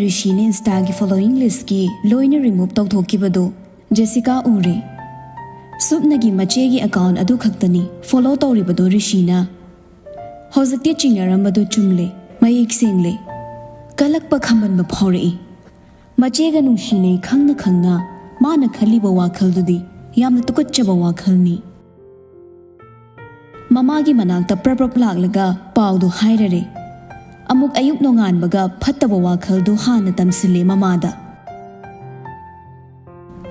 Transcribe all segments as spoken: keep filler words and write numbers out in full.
ꯔꯤꯁꯤꯅ ꯏꯟꯁꯇꯥꯒꯤ following ꯂꯤꯁꯀꯤ ꯂꯣꯏꯅ remove ꯇꯧꯊꯣꯛꯈꯤꯕꯗꯨ Jessica ꯎꯔꯦ꯫ ꯁꯨꯞꯅꯒꯤ ꯃꯆꯦꯒꯤ ꯑꯦꯀꯥꯎꯟ ꯑꯗꯨ ꯈꯛꯇꯅꯤ ꯐꯣꯂꯣ ꯇꯧꯔꯤꯕꯗꯨ ꯔꯤꯁꯤꯅ꯫ ꯍꯧꯖꯤꯛꯇꯤ ꯆꯤꯡꯅꯔꯝꯕꯗꯨ ꯆꯨꯝꯂꯦ, ꯃꯌꯦꯛ ꯁꯦꯡꯂꯦ꯫ ꯀꯂꯛꯄ ꯈꯝꯕꯟꯕ ꯐꯥꯎꯔꯛꯏ꯫ ꯃꯆꯦꯒ ꯅꯨꯡꯁꯤꯅꯩ ꯈꯪꯅ ꯈꯪꯅ ꯃꯥꯅ ꯈꯜꯂꯤꯕ ꯋꯥꯈꯜꯗꯨꯗꯤ ꯌꯥꯝꯅ ꯇꯨꯀꯠꯆꯕ ꯋꯥꯈꯜꯅꯤ꯫ ꯃꯃꯥꯒꯤ ꯃꯅꯥꯛꯇ ꯄ꯭ꯔꯞ ꯄ꯭ꯔꯞ ꯂꯥꯛꯂꯒ ꯄꯥꯎꯗꯨ ꯍꯥꯏꯔꯔꯦ꯫ ꯑꯃꯨꯛ ꯑꯌꯨꯛ ꯅꯣꯡꯉꯥꯟꯕꯒ ꯐꯠꯇꯕ ꯋꯥꯈꯜꯗꯨ ꯍꯥꯟꯅ ꯇꯝꯁꯤꯜꯂꯦ ꯃꯃꯥꯗ꯫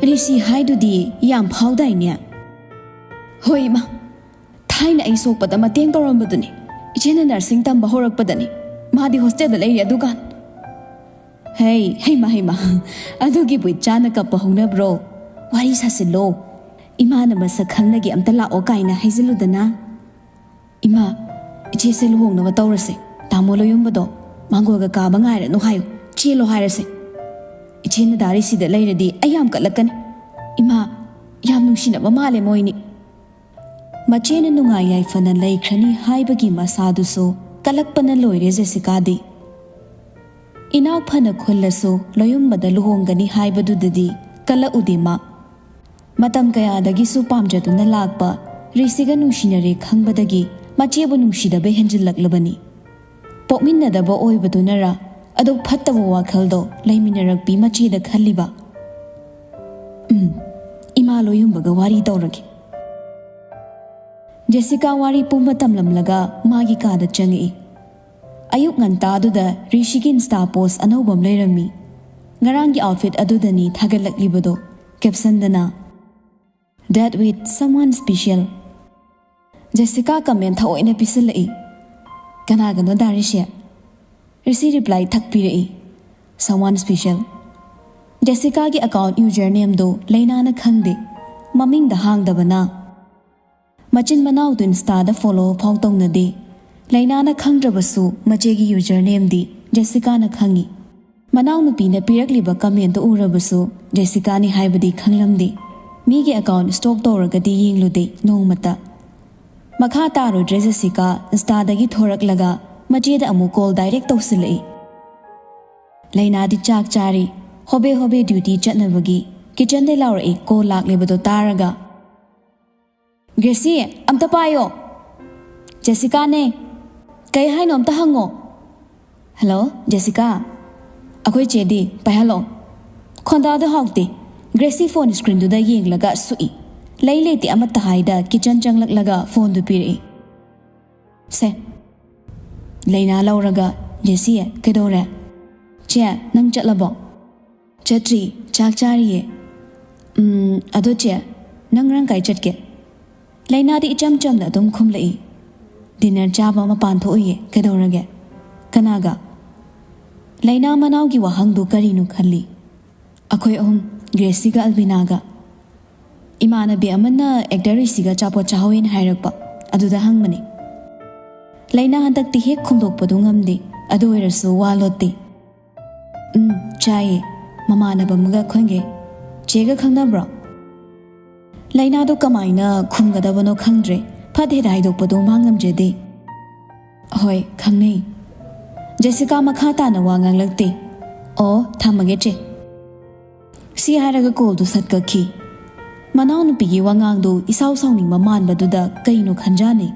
"ꯔꯤꯁꯤ ꯍꯥꯏꯗꯨꯗꯤ ꯌꯥꯝ ꯐꯥꯎꯗꯥꯏꯅꯦ?" "ꯍꯣꯏ ꯏꯃꯥ, ꯊꯥꯏꯅ ꯑꯩ ꯁꯣꯛꯄꯗ ꯃꯇꯦꯡ ꯇꯧꯔꯝꯕꯗꯨꯅꯤ꯫ ꯏꯆꯦꯅ ꯅꯔꯁꯤꯡ ꯇꯝꯕ ꯍꯧꯔꯛꯄꯗꯅꯤ꯫ ꯃꯥꯗꯤ ꯍꯣꯁꯇꯦꯜꯗ ꯂꯩꯔꯤ ꯑꯗꯨꯀꯥꯟ꯫" "ꯍꯩ, ꯍꯩꯃ, ꯍꯩꯃ, ꯑꯗꯨꯒꯤꯕꯨ ꯏꯆꯥꯅ ꯀꯞꯄ ꯍꯧꯅꯕ꯭ꯔꯣ? ꯋꯥꯔꯤ ꯁꯥꯁꯤꯜꯂꯣ꯫ ꯏꯃꯥꯅ ꯃꯁꯛ ꯈꯪꯅꯒꯦ ꯑꯝꯇ ꯂꯥꯛꯑꯣ ꯀꯥꯏꯅ ꯍꯥꯏꯖꯤꯜꯂꯨꯗꯅ꯫" "ꯏꯃꯥ, ꯏꯆꯦꯁꯦ ꯂꯨꯍꯣꯡꯅꯕ ꯇꯧꯔꯁꯦ꯫ ꯇꯥꯃꯣ ꯂꯣꯌꯨꯝꯕꯗꯣ ꯃꯥꯡꯒꯣꯜꯒ ꯀꯥꯕ ꯉꯥꯏꯔꯅꯨ ꯍꯥꯏꯌꯨ, ꯆꯦꯜꯂꯣ ꯍꯥꯏꯔꯁꯦ꯫ ꯏꯆꯦꯅ ꯗꯥ ꯔꯤꯁꯤꯗ ꯂꯩꯔꯗꯤ ꯑꯩ ꯌꯥꯝ ꯀꯠꯂꯛꯀꯅꯤ꯫ ꯏꯃꯥ, ꯌꯥꯝ ꯅꯨꯡꯁꯤꯅꯕ ꯃꯥꯜꯂꯦ ꯃꯣꯏꯅꯤ꯫" ꯃꯆꯦꯅ ꯅꯨꯡꯉꯥꯏ ꯌꯥꯏꯐꯅ ꯂꯩꯈ꯭ꯔꯅꯤ ꯍꯥꯏꯕꯒꯤ ꯃꯁꯥꯗꯨꯁꯨ ꯀꯂꯛꯄꯅ ꯂꯣꯏꯔꯦ ꯖꯦꯁꯤꯀꯥꯗꯤ꯫ ꯏꯅꯥꯎ ꯐꯅ ꯈꯨꯜꯂꯁꯨ ꯂꯣꯌꯨꯝꯕꯗ ꯂꯨꯍꯣꯡꯒꯅꯤ ꯍꯥꯏꯕꯗꯨꯗꯗꯤ ꯀꯂꯛꯎꯗꯦ ꯃꯥ꯫ ꯃꯇꯝ ꯀꯌꯥꯗꯒꯤꯁꯨ ꯄꯥꯝꯖꯗꯨꯅ ꯂꯥꯛꯄ ꯔꯤꯁꯤꯒ ꯅꯨꯡꯁꯤꯅꯔꯦ ꯈꯪꯕꯗꯒꯤ ꯃꯆꯦꯕꯨ ꯅꯨꯡꯁꯤꯗꯕ ꯍꯦꯟꯖꯤꯜꯂꯛꯂꯕꯅꯤ꯫ ꯄꯣꯛꯃꯤꯟꯅꯗꯕ ꯑꯣꯏꯕꯗꯨꯅꯔ ꯑꯗꯨꯛ ꯐꯠꯇꯕ ꯋꯥꯈꯜꯗꯣ ꯂꯩꯃꯤꯟꯅꯔꯛꯄꯤ ꯃꯆꯦꯗ ꯈꯜꯂꯤꯕ? ꯎꯝ, ꯏꯃꯥ ꯂꯣꯌꯨꯝꯕꯒ ꯋꯥꯔꯤ ꯇꯧꯔꯒꯦ꯫ ꯖꯦꯁꯤꯀꯥ ꯋꯥꯔꯤ ꯄꯨꯝꯕ ꯇꯝꯂꯝꯂꯒ ꯃꯥꯒꯤ ꯀꯥꯗ ꯆꯪꯉꯛꯏ꯫ ꯑꯌꯨꯛ ꯉꯟꯇꯥꯗꯨꯗ ꯔꯤꯁꯤꯒꯤ ꯏꯟꯁꯇꯥ ꯄꯣꯁ ꯑꯅꯧꯕ ꯑꯃ ꯂꯩꯔꯝꯃꯤ꯫ ꯉꯔꯥꯡꯒꯤ ꯑꯥꯎꯠꯐꯤꯠ ꯑꯗꯨꯗꯅꯤ ꯊꯥꯒꯠꯂꯛꯂꯤꯕꯗꯣ꯫ ꯀꯦꯞꯁꯟꯗꯅ, "Date with someone special." Jessica comment ꯊꯑꯣꯏꯅ ꯄꯤꯁꯤꯜꯂꯛꯏ꯫ "ꯀꯅꯥꯒꯅꯣ ꯗꯥ ꯔꯤꯁꯤ?" ꯔꯤꯁꯤ ꯔꯤꯄ꯭ꯂꯥꯏ ꯊꯛ ꯄꯤꯔꯛꯏ, "Someone special." ꯖꯦꯁꯤꯀꯥꯒꯤ ꯑꯦꯀꯥꯎꯟ ꯌꯨꯖꯔ ꯅꯦꯝꯗꯨ ꯂꯩꯅꯥꯅ ꯈꯪꯗꯦ, ꯃꯃꯤꯡꯗ ꯍꯥꯡꯗꯕꯅ꯫ ꯃꯆꯤꯟ ꯃꯅꯥꯎꯗꯨ ꯏꯟꯁꯇꯥꯗ ꯐꯣꯂꯣ ꯐꯥꯎ ꯇꯧꯅꯗꯦ꯫ ꯂꯩꯅꯥꯅ ꯈꯪꯗ꯭ꯔꯕꯁꯨ ꯃꯆꯦꯒꯤ ꯌꯨꯖꯔ ꯅꯦꯝꯗꯤ ꯖꯦꯁꯤꯀꯥꯅ ꯈꯪꯏ꯫ ꯃꯅꯥꯎꯅꯨꯄꯤꯅ ꯄꯤꯔꯛꯂꯤꯕ ꯀꯃꯦꯟꯗꯨ ꯎꯔꯕꯁꯨ ꯖꯦꯁꯤꯀꯥꯅꯤ ꯍꯥꯏꯕꯗꯤ ꯈꯪꯂꯝꯗꯦ꯫ ꯃꯤꯒꯤ ꯑꯦꯀꯥꯎꯟ ꯁ꯭ꯇꯣꯛ ꯇꯧꯔꯒꯗꯤ ꯌꯦꯡꯂꯨꯗꯦ ꯅꯣꯡꯃꯇ꯫ ꯃꯈꯥ ꯇꯥꯔꯨꯗ꯭ꯔꯦ ꯖꯦꯁꯤꯀꯥ ꯏꯟꯁꯇꯥꯗꯒꯤ ꯊꯣꯔꯛꯂꯒ ꯃꯆꯦꯗ ꯑꯃꯨꯛ ꯀꯣꯜ ꯗꯥꯏꯔꯦꯛ ꯇꯧꯁꯤꯜꯂꯛꯏ꯫ ꯂꯩꯅꯥꯗꯤ ꯆꯥꯛ ꯆꯥꯔꯤ꯫ ꯍꯣꯕꯦ ꯍꯣꯕꯦ ꯗ꯭ꯌꯨꯇꯤ ꯆꯠꯅꯕꯒꯤ ꯀꯤꯆꯟꯗꯩ ꯂꯥꯎꯔꯛꯏ ꯀꯣꯜ ꯂꯥꯛꯂꯤꯕꯗꯣ ꯇꯥꯔꯒ, "ꯒ꯭ꯔꯦꯁꯤ, ꯑꯝꯇ ꯄꯥꯏꯌꯣ!" "ꯖꯦꯁꯤꯀꯥꯅꯦ!" "ꯀꯩ ꯍꯥꯏꯅꯣ? ꯑꯝꯇ ꯍꯪꯉꯣ!" "Hello, Jessica!" "ꯑꯩꯈꯣꯏ ꯆꯦꯗꯤ?" "ꯄꯥꯏꯍꯜꯂꯣ!" ꯈꯣꯟꯗꯥꯗꯣ ꯍꯥꯎꯇꯦ꯫ ꯒ꯭ꯔꯦꯁꯤ ꯐꯣꯟ ꯁ꯭ꯀ꯭ꯔꯤꯟꯗꯨꯗ ꯌꯦꯡꯂꯒ ꯁꯨꯛꯏ꯫ ꯂꯩ ꯂꯩꯇꯦ ꯑꯃꯠꯇ ꯍꯥꯏꯗ ꯀꯤꯆꯟ ꯆꯪꯂꯛꯂꯒ ꯐꯣꯟꯗꯨ ꯄꯤꯔꯛꯏ꯫ "ꯁꯦ!" ꯂꯩꯅꯥ ꯂꯧꯔꯒ, "ꯖꯦꯁꯤ, ꯀꯩꯗꯧꯔꯦ?" "ꯆꯦ, ꯅꯪ ꯆꯠꯂꯕꯣ?" "ꯆꯠꯇ꯭ꯔꯤ, ꯆꯥꯛ ꯆꯥꯔꯤꯌꯦ꯫" "ꯎꯝ, ꯑꯗꯣ ꯆꯦ, ꯅꯪ ꯉꯔꯥꯡ ꯀꯥꯏ ꯆꯠꯀꯦ?" ꯂꯩꯅꯥꯗꯤ ꯏꯆꯝ ꯆꯝꯅ ꯑꯗꯨꯝ ꯈꯨꯝꯂꯛꯏ꯫ "ꯗꯤꯅꯔ ꯆꯥꯕ ꯃꯄꯥꯟ ꯊꯣꯛꯎꯏꯌꯦ꯫" "ꯀꯩꯗꯧꯔꯒꯦ? ꯀꯅꯥꯒ?" ꯂꯩꯅꯥ ꯃꯅꯥꯎꯒꯤ ꯋꯥꯍꯪꯗꯨ ꯀꯔꯤꯅꯣ ꯈꯜꯂꯤ꯫ "ꯑꯩꯈꯣꯏ ꯑꯍꯨꯝ, ꯒ꯭ꯔꯦꯁꯤꯒ ꯑꯜꯕꯤꯅꯥꯒ꯫" "ꯏꯃꯥꯟꯅꯕꯤ ꯑꯃꯅ ꯑꯦꯛꯇꯔ ꯔꯤꯁꯤꯒ ꯑꯆꯥꯄꯣꯠ ꯆꯥꯍꯧꯋꯦꯅ ꯍꯥꯏꯔꯛꯄ, ꯑꯗꯨꯗ ꯍꯪꯕꯅꯤ꯫" ꯂꯩꯅꯥ ꯍꯟꯗꯛꯇꯤ ꯍꯦꯛ ꯈꯨꯝꯗꯣꯛꯄꯗꯨ ꯉꯝꯗꯦ, ꯑꯗꯨ ꯑꯣꯏꯔꯁꯨ ꯋꯥ ꯂꯣꯠꯇꯦ꯫ "ꯎꯝ, ꯆꯥꯏꯌꯦ꯫ ꯃꯃꯥꯟꯅꯕ ꯑꯃꯒ ꯑꯩꯈꯣꯏꯒꯩ꯫ ꯆꯦꯒ ꯈꯪꯅꯕ꯭ꯔꯣ?" ꯂꯩꯅꯥꯗꯣ ꯀꯃꯥꯏꯅ ꯈꯨꯝꯒꯗꯕꯅꯣ ꯈꯪꯗ꯭ꯔꯦ꯫ ꯐꯠ ꯍꯦꯛ ꯍꯥꯏꯗꯣꯛꯄꯗꯣ ꯃꯥ ꯉꯝꯖꯗꯦ꯫ "ꯍꯣꯏ, ꯈꯪꯅꯩ꯫" ꯖꯦꯁꯤꯀꯥ ꯃꯈꯥ ꯇꯥꯅ ꯋꯥ ꯉꯥꯡꯂꯛꯇꯦ꯫ "ꯑꯣ, ꯊꯝꯃꯒꯦ ꯆꯦ꯫" ꯁꯤ ꯍꯥꯏꯔꯒ ꯀꯣꯜꯗꯨ ꯁꯠ ꯀꯛꯈꯤ꯫ ꯃꯅꯥꯎꯅꯨꯄꯤꯒꯤ ꯋꯥꯉꯥꯡꯗꯨ ꯏꯁꯥꯎ ꯁꯥꯎꯅꯤꯡꯕ ꯃꯥꯟꯕꯗꯨꯗ ꯀꯩꯅꯣ ꯈꯟꯖꯥꯅꯩ꯫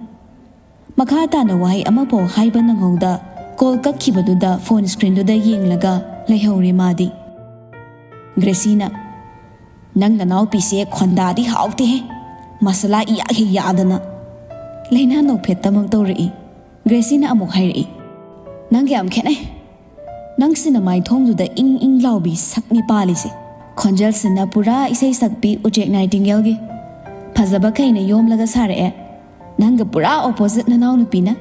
ꯃꯈꯥ ꯇꯥꯅ ꯋꯥꯍꯩ ꯑꯃꯐꯥꯎ ꯍꯥꯏꯕ ꯅꯪꯍꯧꯗ ꯀꯣꯜ ꯀꯛꯈꯤꯕꯗꯨꯗ ꯐꯣꯟ ꯁ꯭ꯀ꯭ꯔꯤꯟꯗꯨꯗ ꯌꯦꯡꯂꯒ ꯂꯩꯍꯧꯔꯦ ꯃꯥꯗꯤ꯫ ꯒ꯭ꯔꯦꯁꯤꯅ, "ꯅꯪ ꯅꯅꯥꯎꯄꯤꯁꯦ ꯈꯣꯟꯗꯥꯗꯤ ꯍꯥꯎꯇꯦꯍꯦ, ꯃꯁꯥꯂꯥ ꯏꯌꯥꯛ ꯍꯦꯛ ꯌꯥꯛꯑꯗꯅ꯫" ꯂꯩꯅꯥ ꯅꯣꯛꯐꯦꯠꯇꯃꯛ ꯇꯧꯔꯛꯏ꯫ ꯒ꯭ꯔꯦꯁꯤꯅ ꯑꯃꯨꯛ ꯍꯥꯏꯔꯛꯏ, "ꯅꯪꯒ ꯌꯥꯝ ꯈꯦꯠꯅꯩ꯫ ꯅꯪꯁꯤꯅ ꯃꯥꯏꯊꯣꯡꯗꯨꯗ ꯏꯪ ꯏꯪ ꯂꯥꯎꯕꯤ ꯁꯛꯅꯤ ꯄꯥꯜꯂꯤꯁꯦ꯫ ꯈꯣꯟꯖꯦꯜꯁꯤꯅ ꯄꯨꯔꯥ ꯏꯁꯩ ꯁꯛꯄꯤ ꯎꯆꯦꯛ ꯅꯥꯏꯇꯤꯡꯒꯦꯜꯒꯤ꯫ ꯐꯖꯕ ꯀꯩꯅ ꯌꯣꯝꯂꯒ ꯁꯥꯔꯛꯑꯦ꯫ ꯅꯪꯒ ꯄꯨꯔꯥ ꯑꯣꯄꯣꯖꯤꯠ ꯅꯅꯥꯎꯅꯨꯄꯤꯅ꯫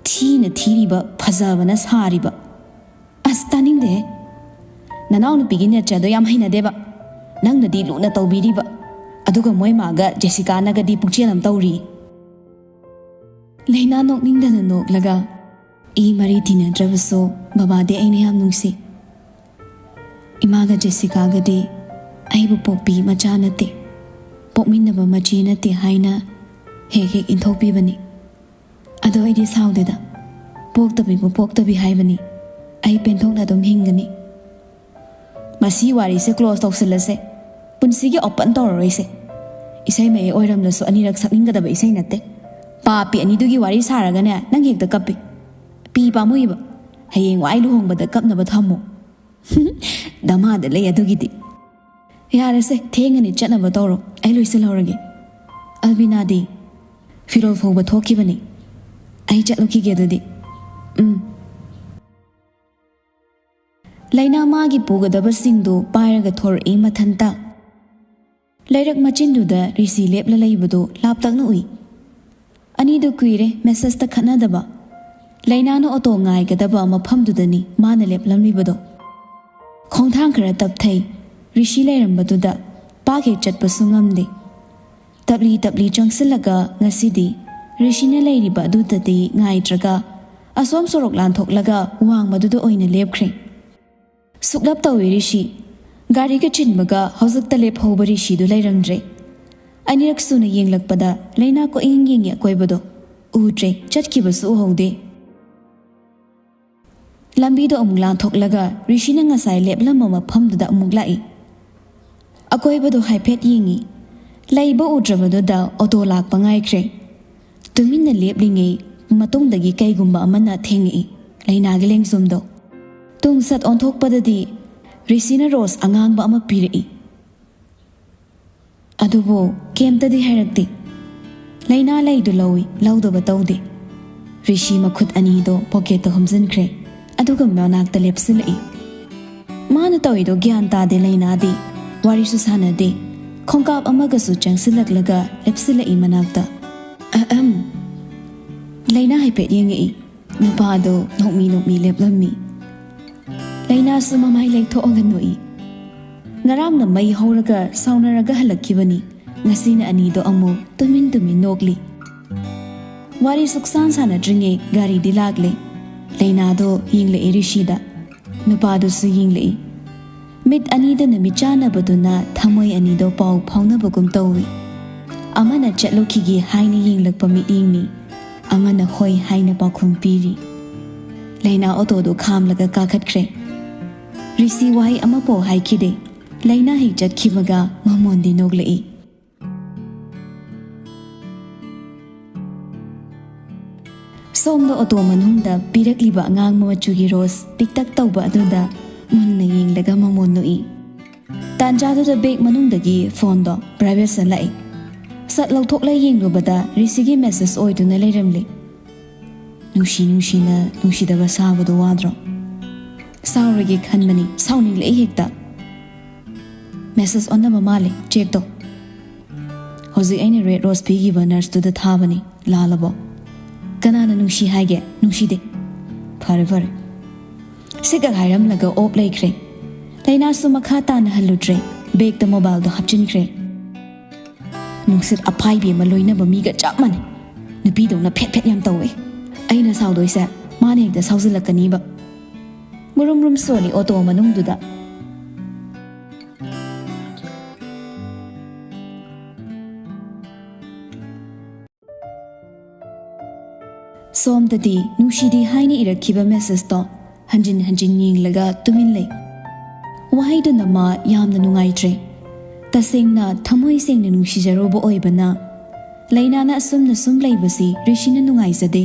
ꯊꯤꯅ ꯊꯤꯔꯤꯕ, ꯐꯖꯕꯅ ꯁꯥꯔꯤꯕ꯫ ꯑꯁ, ꯇꯥꯅꯤꯡꯗꯦ꯫ ꯅꯅꯥꯎꯅꯨꯄꯤꯒꯤ ꯅꯦꯆꯔꯗꯣ ꯌꯥꯝ ꯍꯩꯅꯗꯦꯕ꯫ ꯅꯪꯅꯗꯤ ꯂꯨꯅ ꯇꯧꯕꯤꯔꯤꯕ, ꯑꯗꯨꯒ ꯃꯣꯏ ꯃꯥꯒ ꯖꯦꯁꯤꯀꯥꯅꯒꯗꯤ ꯄꯨꯛꯆꯦꯜ ꯑꯃ ꯇꯧꯔꯤ꯫" ꯂꯩꯅꯥ ꯅꯣꯛꯅꯤꯡꯗꯅ ꯅꯣꯛꯂꯒ, "ꯏ ꯃꯔꯤ ꯇꯤꯟꯅꯗ꯭ꯔꯕꯁꯨ ꯕꯕꯥꯗꯤ ꯑꯩꯅ ꯌꯥꯝ ꯅꯨꯡꯁꯤ꯫ ꯏꯃꯥꯒ ꯖꯦꯁꯤꯀꯥꯒꯗꯤ ꯑꯩꯕꯨ ꯄꯣꯛꯄꯤ ꯃꯆꯥ ꯅꯠꯇꯦ, ꯄꯣꯛꯃꯤꯟꯅꯕ ꯃꯆꯤ ꯅꯠꯇꯦ ꯍꯥꯏꯅ ꯍꯦꯛ ꯍꯦꯛ ꯏꯟꯊꯣꯛꯄꯤꯕꯅꯤ꯫ ꯑꯗꯣ ꯑꯩꯗꯤ ꯁꯥꯎꯗꯦꯗ, ꯄꯣꯛꯇꯕꯤꯕꯨ ꯄꯣꯛꯇꯕꯤ ꯍꯥꯏꯕꯅꯤ꯫ ꯑꯩ ꯄꯦꯟꯊꯣꯛꯅ ꯑꯗꯨꯝ ꯍꯤꯡꯒꯅꯤ꯫ ꯃꯁꯤ ꯋꯥꯔꯤꯁꯦ ꯀ꯭ꯂꯣꯖ ꯇꯧꯁꯤꯜꯂꯁꯦ꯫ ꯄꯨꯟꯁꯤꯒꯤ ꯑꯣꯄꯟ ꯇꯧꯔꯔꯣꯏꯁꯦ꯫ ꯏꯁꯩ ꯃꯌꯦꯛ ꯑꯣꯏꯔꯝꯂꯁꯨ ꯑꯅꯤꯔꯛ ꯁꯛꯅꯤꯡꯒꯗꯕ ꯏꯁꯩ ꯅꯠꯇꯦ꯫ ꯄꯥꯄꯤ ꯑꯅꯤꯗꯨꯒꯤ ꯋꯥꯔꯤ ꯁꯥꯔꯒꯅꯦ, ꯅꯪ ꯍꯦꯛꯇ ꯀꯞꯄꯤ꯫ ꯄꯤ ꯄꯥꯝꯃꯨꯏꯕ꯫ ꯍꯌꯦꯡ ꯋꯥꯏ ꯂꯨꯍꯣꯡꯕꯗ ꯀꯞꯅꯕ ꯊꯝꯃꯣ꯫ ꯗꯃꯥꯗ ꯂꯩ ꯑꯗꯨꯒꯤꯗꯤ꯫ ꯌꯥꯔꯦꯁꯦ, ꯊꯦꯡꯉꯅꯤ, ꯆꯠꯅꯕ ꯇꯧꯔꯣ꯫ ꯑꯩ ꯂꯣꯏꯁꯤꯜꯍꯧꯔꯒꯦ꯫ ꯑꯜꯕꯤꯅꯥꯗꯤ? ꯐꯤꯔꯣꯜ ꯐꯧꯕ ꯊꯣꯛꯈꯤꯕꯅꯤ꯫ ꯑꯩ ꯆꯠꯂꯨꯈꯤꯒꯦ ꯑꯗꯨꯗꯤ꯫ ꯎꯝ꯫ ꯂꯩꯅꯥ ꯃꯥꯒꯤ ꯄꯨꯒꯗꯕꯁꯤꯡꯗꯨ ꯄꯥꯏꯔꯒ ꯊꯣꯔꯛꯏ ꯃꯊꯟꯇ꯫ ꯂꯩꯔꯛ ꯃꯆꯤꯟꯗꯨꯗ ꯔꯤꯁꯤ ꯂꯦꯞꯂ ꯂꯩꯕꯗꯨ ꯂꯥꯞꯇꯛꯅ ꯎꯏ꯫ ꯑꯅꯤꯗꯨ ꯀꯨꯏꯔꯦ ꯃꯦꯁꯦꯖꯇ ꯈꯠꯅꯗꯕ꯫ ꯂꯩꯅꯥꯅ ꯑꯣꯇꯣ ꯉꯥꯏꯒꯗꯕ ꯃꯐꯝꯗꯨꯗꯅꯤ ꯃꯥꯅ ꯂꯦꯞꯂꯝꯂꯤꯕꯗꯣ꯫ ꯈꯣꯡꯊꯥꯡ ꯈꯔ ꯇꯞꯊꯩ꯫ ꯔꯤꯁꯤ ꯂꯩꯔꯝꯕꯗꯨꯗ ꯄꯥꯛ ꯍꯦꯛ ꯆꯠꯄꯁꯨ ꯉꯝꯗꯦ꯫ ꯇꯞꯂꯤ ꯇꯞꯂꯤ ꯆꯪꯁꯤꯜꯂꯒ ꯉꯁꯤꯗꯤ ꯔꯤꯁꯤꯅ ꯂꯩꯔꯤꯕ ꯑꯗꯨꯗꯗꯤ ꯉꯥꯏꯗ꯭ꯔꯒ ꯑꯁꯣꯝ ꯁꯣꯔꯣꯛ ꯂꯥꯟꯊꯣꯛꯂꯒ ꯋꯥꯡꯃꯗꯨꯗ ꯑꯣꯏꯅ ꯂꯦꯞꯈ꯭ꯔꯦ꯫ ꯁꯨꯛꯂꯞ ꯇꯧꯏ ꯔꯤꯁꯤ꯫ ꯒꯥꯔꯤꯒ ꯆꯤꯟꯕꯒ ꯍꯧꯖꯤꯛꯇ ꯂꯦꯞꯍꯧꯕ ꯔꯤꯁꯤꯗꯨ ꯂꯩꯔꯝꯗ꯭ꯔꯦ꯫ ꯑꯅꯤꯔꯛ ꯁꯨꯅ ꯌꯦꯡꯂꯛꯄꯗ ꯂꯩꯅꯥ ꯀꯣꯏꯌꯦꯡ ꯌꯦꯡꯉꯤ ꯑꯀꯣꯏꯕꯗꯣ꯫ ꯎꯗ꯭ꯔꯦ, ꯆꯠꯈꯤꯕꯁꯨ ꯎꯍꯧꯗꯦ꯫ ꯂꯝꯕꯤꯗꯣ ꯑꯃꯨꯛ ꯂꯥꯟꯊꯣꯛꯂꯒ ꯔꯤꯁꯤꯅ ꯉꯁꯥꯏ ꯂꯦꯞꯂꯝꯕ ꯃꯐꯝꯗꯨꯗ ꯑꯃꯨꯛ ꯂꯥꯛꯏ꯫ ꯑꯀꯣꯏꯕꯗꯣ ꯍꯥꯏꯐꯦꯠ ꯌꯦꯡꯉꯤ꯫ ꯂꯩꯕ ꯎꯗ꯭ꯔꯕꯗꯨꯗ ꯑꯣꯇꯣ ꯂꯥꯛꯄ ꯉꯥꯏꯈ꯭ꯔꯦ꯫ ꯇꯨꯃꯤꯟꯅ ꯂꯦꯞꯂꯤꯉꯩ ꯃꯇꯨꯡꯗꯒꯤ ꯀꯩꯒꯨꯝꯕ ꯑꯃꯅ ꯊꯦꯡꯉꯛꯏ ꯂꯩꯅꯥꯒꯤ ꯂꯦꯡꯖꯨꯝꯗꯣ꯫ ꯇꯨꯡ ꯁꯠ ꯑꯣꯟꯊꯣꯛꯄꯗꯗꯤ ꯔꯤꯁꯤꯅ ꯔꯣꯁ ꯑꯉꯥꯡꯕ ꯑꯃ ꯄꯤꯔꯛꯏ꯫ ꯑꯗꯨꯕꯨ ꯀꯩꯝꯇꯗꯤ ꯍꯥꯏꯔꯛꯇꯦ꯫ ꯂꯩꯅꯥ ꯂꯩꯗꯨ ꯂꯧꯏ, ꯂꯧꯗꯕ ꯇꯧꯗꯦ꯫ ꯔꯤꯁꯤ ꯃꯈꯨꯠ ꯑꯅꯤꯗꯣ ꯄꯣꯀꯦꯠꯇ ꯍꯨꯝꯖꯤꯟꯈ꯭ꯔꯦ, ꯑꯗꯨꯒ ꯃꯅꯥꯛꯇ ꯂꯦꯞꯁꯤꯜꯂꯛꯏ꯫ ꯃꯥꯅ ꯇꯧꯔꯤꯗꯣ ꯒ꯭ꯌꯥꯟ ꯇꯥꯗꯦ ꯂꯩꯅꯥꯗꯤ꯫ ꯋꯥꯔꯤꯁꯨ ꯁꯥꯟꯅꯗꯦ꯫ ꯈꯣꯡꯀꯥꯞ ꯑꯃꯒꯁꯨ ꯆꯪꯁꯤꯜꯂꯛꯂꯒ ꯂꯦꯞꯁꯤꯜꯂꯛꯏ ꯃꯅꯥꯛꯇ꯫ ꯑꯍꯝ꯫ ꯂꯩꯅꯥ ꯍꯥꯏꯐꯦꯠ ꯌꯦꯡꯉꯛꯏ꯫ ꯅꯨꯄꯥꯗꯣ ꯅꯣꯛꯃꯤ ꯅꯣꯛꯃꯤ ꯂꯦꯞꯂꯝꯃꯤ꯫ ꯂꯩꯅꯥꯁꯨ ꯃꯃꯥꯏ ꯂꯩꯊꯣꯛꯑꯒ ꯅꯣꯛꯏ꯫ ꯉꯔꯥꯡꯅ ꯃꯩ ꯍꯧꯔꯒ ꯁꯥꯎꯅꯔꯒ ꯍꯜꯂꯛꯈꯤꯕꯅꯤ꯫ ꯉꯁꯤꯅ ꯑꯅꯤꯗꯣ ꯑꯃꯨꯛ ꯇꯨꯃꯤꯟ ꯇꯨꯃꯤꯟ ꯅꯣꯛꯂꯤ꯫ ꯋꯥꯔꯤ ꯁꯨꯛꯁꯥꯟ ꯁꯥꯟꯅꯗ꯭ꯔꯤꯉꯩ ꯒꯥꯔꯤꯗꯤ ꯂꯥꯛꯂꯦ꯫ ꯂꯩꯅꯥꯗꯣ ꯌꯦꯡꯂꯛꯏ ꯔꯤꯁꯤꯗ꯫ ꯅꯨꯄꯥꯗꯨꯁꯨ ꯌꯦꯡꯂꯛꯏ꯫ ꯃꯤꯠ ꯑꯅꯤꯗꯨꯅ ꯃꯤꯠꯆꯥꯟꯅꯕꯗꯨꯅ ꯊꯃꯣꯏ ꯑꯅꯤꯗꯣ ꯄꯥꯎ ꯐꯥꯎꯅꯕꯒꯨꯝ ꯇꯧꯏ꯫ ꯑꯃꯅ ꯆꯠꯂꯨꯈꯤꯒꯦ ꯍꯥꯏꯅ ꯌꯦꯡꯂꯛꯄ ꯃꯤꯠꯌꯦꯡꯅꯤ, ꯑꯃꯅ ꯍꯣꯏ ꯍꯥꯏꯅ ꯄꯥꯎꯈꯨꯝ ꯄꯤꯔꯤ꯫ ꯂꯩꯅꯥ ꯑꯣꯇꯣꯗꯨ ꯈꯥꯝꯂꯒ ꯀꯥꯈꯠꯈ꯭ꯔꯦ꯫ ꯔꯤꯁꯤ ꯋꯥꯍꯩ ꯑꯃꯐꯥꯎ ꯍꯥꯏꯈꯤꯗꯦ꯫ ꯂꯩꯅꯥ ꯍꯦꯛ ꯆꯠꯈꯤꯕꯒ ꯃꯃꯣꯟꯗꯤ ꯅꯣꯛꯂꯛꯏ꯫ ꯁꯣꯝꯗ ꯑꯣꯇꯣ ꯃꯅꯨꯡꯗ ꯄꯤꯔꯛꯂꯤꯕ ꯑꯉꯥꯡꯕ ꯃꯆꯨꯒꯤ ꯔꯣꯁ ꯄꯤꯛꯇꯛ ꯇꯧꯕ ꯑꯗꯨꯗ ꯃꯨꯟꯅ ꯌꯦꯡꯂꯒ ꯃꯃꯣꯟ ꯅꯣꯛꯏ꯫ ꯇꯥꯟꯖꯥꯗꯨꯗ ꯕꯦꯒ ꯃꯅꯨꯡꯗꯒꯤ ꯐꯣꯟꯗꯣ ꯚꯥꯏꯕ꯭ꯔꯦꯁꯟ ꯂꯥꯛꯏ꯫ ꯁꯠ ꯂꯧꯊꯣꯛꯂ ꯌꯦꯡꯂꯨꯕꯗ ꯔꯤꯁꯤꯒꯤ ꯃꯦꯁꯦꯖ ꯑꯣꯏꯗꯨꯅ ꯂꯩꯔꯝꯂꯦ꯫ "ꯅꯨꯡꯁꯤ ꯅꯨꯡꯁꯤꯅ ꯅꯨꯡꯁꯤꯗꯕ ꯁꯥꯕꯗꯣ ꯋꯥꯗ꯭ꯔꯣ?" "ꯁꯥꯎꯔꯒꯦ ꯈꯟꯕꯅꯤ, ꯁꯥꯎꯅꯤꯡꯂꯛꯏ ꯍꯦꯛꯇ꯫ ꯃꯦꯁꯦꯖ ꯑꯣꯟꯅꯕ ꯃꯥꯜꯂꯦ, ꯆꯦꯛ ꯇꯧ꯫ ꯍꯧꯖꯤꯛ ꯑꯩꯅ ꯔꯦꯗ ꯔꯣꯁ ꯄꯤꯈꯤꯕ ꯅꯔꯁꯇꯨꯗ ꯊꯥꯕꯅꯤ, ꯂꯥꯜꯂꯕꯣ?" "ꯀꯅꯥꯅ ꯅꯨꯡꯁꯤ ꯍꯥꯏꯒꯦ? ꯅꯨꯡꯁꯤꯗꯦ꯫" "ꯐꯔꯦ, ꯐꯔꯦ꯫" ꯁꯤꯛꯑꯒ ꯍꯥꯏꯔꯝꯂꯒ ꯑꯣꯞ ꯂꯩꯈ꯭ꯔꯦ꯫ ꯂꯩꯅꯥꯁꯨ ꯃꯈꯥ ꯇꯥꯅ ꯍꯜꯂꯨꯗ꯭ꯔꯦ꯫ ꯕꯦꯒꯇ ꯃꯣꯕꯥꯏꯜꯗꯣ ꯍꯥꯞꯆꯤꯟꯈ꯭ꯔꯦ꯫ "ꯅꯨꯡꯁꯤꯠ ꯑꯐꯥꯏꯕꯤ ꯑꯃ ꯂꯣꯏꯅꯕ ꯃꯤꯒ ꯆꯞ ꯃꯥꯟꯅꯩ꯫ ꯅꯨꯄꯤꯗꯧꯅ ꯐꯦꯠ ꯐꯦꯠ ꯌꯥꯝ ꯇꯧꯋꯦ꯫ ꯑꯩꯅ ꯁꯥꯎꯗꯣꯏꯁꯦ ꯃꯥꯅ ꯍꯦꯛꯇ ꯁꯥꯎꯖꯤꯜꯂꯛꯀꯅꯤꯕ꯫" ꯃꯨꯔꯨꯝ ꯃꯨꯔꯨꯝ ꯁꯣꯜꯂꯤ ꯑꯣꯇꯣ ꯃꯅꯨꯡꯗꯨꯗ꯫ ꯁꯣꯝꯗꯗꯤ ꯅꯨꯡꯁꯤꯗꯤ ꯍꯥꯏꯅ ꯏꯔꯛꯈꯤꯕ ꯃꯦꯁꯦꯖꯇꯣ ꯍꯟꯖꯤꯟ ꯍꯟꯖꯤꯟ ꯌꯦꯡꯂꯒ ꯇꯨꯃꯤꯟ ꯂꯩ꯫ ꯋꯥꯍꯩꯗꯨꯅ ꯃꯥ ꯌꯥꯝꯅ ꯅꯨꯡꯉꯥꯏꯇ꯭ꯔꯦ꯫ ꯇꯁꯦꯡꯅ ꯊꯃꯣꯏ ꯁꯦꯡꯅ ꯅꯨꯡꯁꯤꯖꯔꯨꯕ ꯑꯣꯏꯕꯅ ꯂꯩꯅꯥꯅ ꯑꯁꯨꯝꯅ ꯁꯨꯝ ꯂꯩꯕꯁꯤ ꯔꯤꯁꯤꯅ ꯅꯨꯡꯉꯥꯏꯖꯗꯦ꯫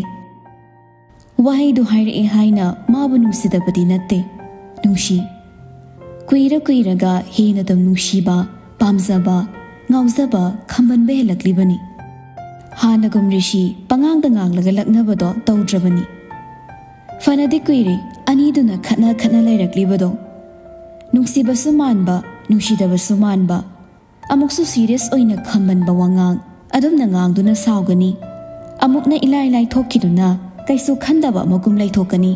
ꯋꯥꯍꯩꯗꯨ ꯍꯥꯏꯔꯛꯑꯦ ꯍꯥꯏꯅ ꯃꯥꯕꯨ ꯅꯨꯡꯁꯤꯗꯕꯗꯤ ꯅꯠꯇꯦ, ꯅꯨꯡꯁꯤ꯫ ꯀꯨꯏꯔ ꯀꯨꯏꯔꯒ ꯍꯦꯟꯅ ꯑꯗꯨꯝ ꯅꯨꯡꯁꯤꯕ, ꯄꯥꯝꯖꯕ, ꯉꯥꯎꯖꯕ, ꯈꯝꯕꯟꯕ ꯍꯦꯜꯂꯛꯂꯤꯕꯅꯤ꯫ ꯍꯥꯟꯅꯒꯨꯝ ꯔꯤꯁꯤ ꯄꯉꯥꯡꯗ ꯉꯥꯡꯂꯒ ꯂꯛꯅꯕꯗꯣ ꯇꯧꯗ꯭ꯔꯕꯅꯤ꯫ ꯐꯅꯗꯤ ꯀꯨꯏꯔꯦ ꯑꯅꯤꯗꯨꯅ ꯈꯠꯅ ꯈꯠꯅ ꯂꯩꯔꯛꯂꯤꯕꯗꯣ꯫ ꯅꯨꯡꯁꯤꯕꯁꯨ ꯃꯥꯟꯕ, ꯅꯨꯡꯁꯤꯗꯕꯁꯨ ꯃꯥꯟꯕ꯫ ꯑꯃꯨꯛꯁꯨ ꯁꯤꯔꯤꯌꯁ ꯑꯣꯏꯅ ꯈꯝꯕꯟꯕ ꯋꯥꯉꯥꯡ꯫ ꯑꯗꯨꯝꯅ ꯉꯥꯡꯗꯨꯅ ꯁꯥꯎꯒꯅꯤ꯫ ꯑꯃꯨꯛꯅ ꯏꯂꯥꯏ ꯂꯥꯏ ꯊꯣꯛꯈꯤꯗꯨꯅ ꯀꯩꯁꯨ ꯈꯟꯗꯕ ꯑꯃꯒꯨꯝ ꯂꯩꯊꯣꯛꯀꯅꯤ꯫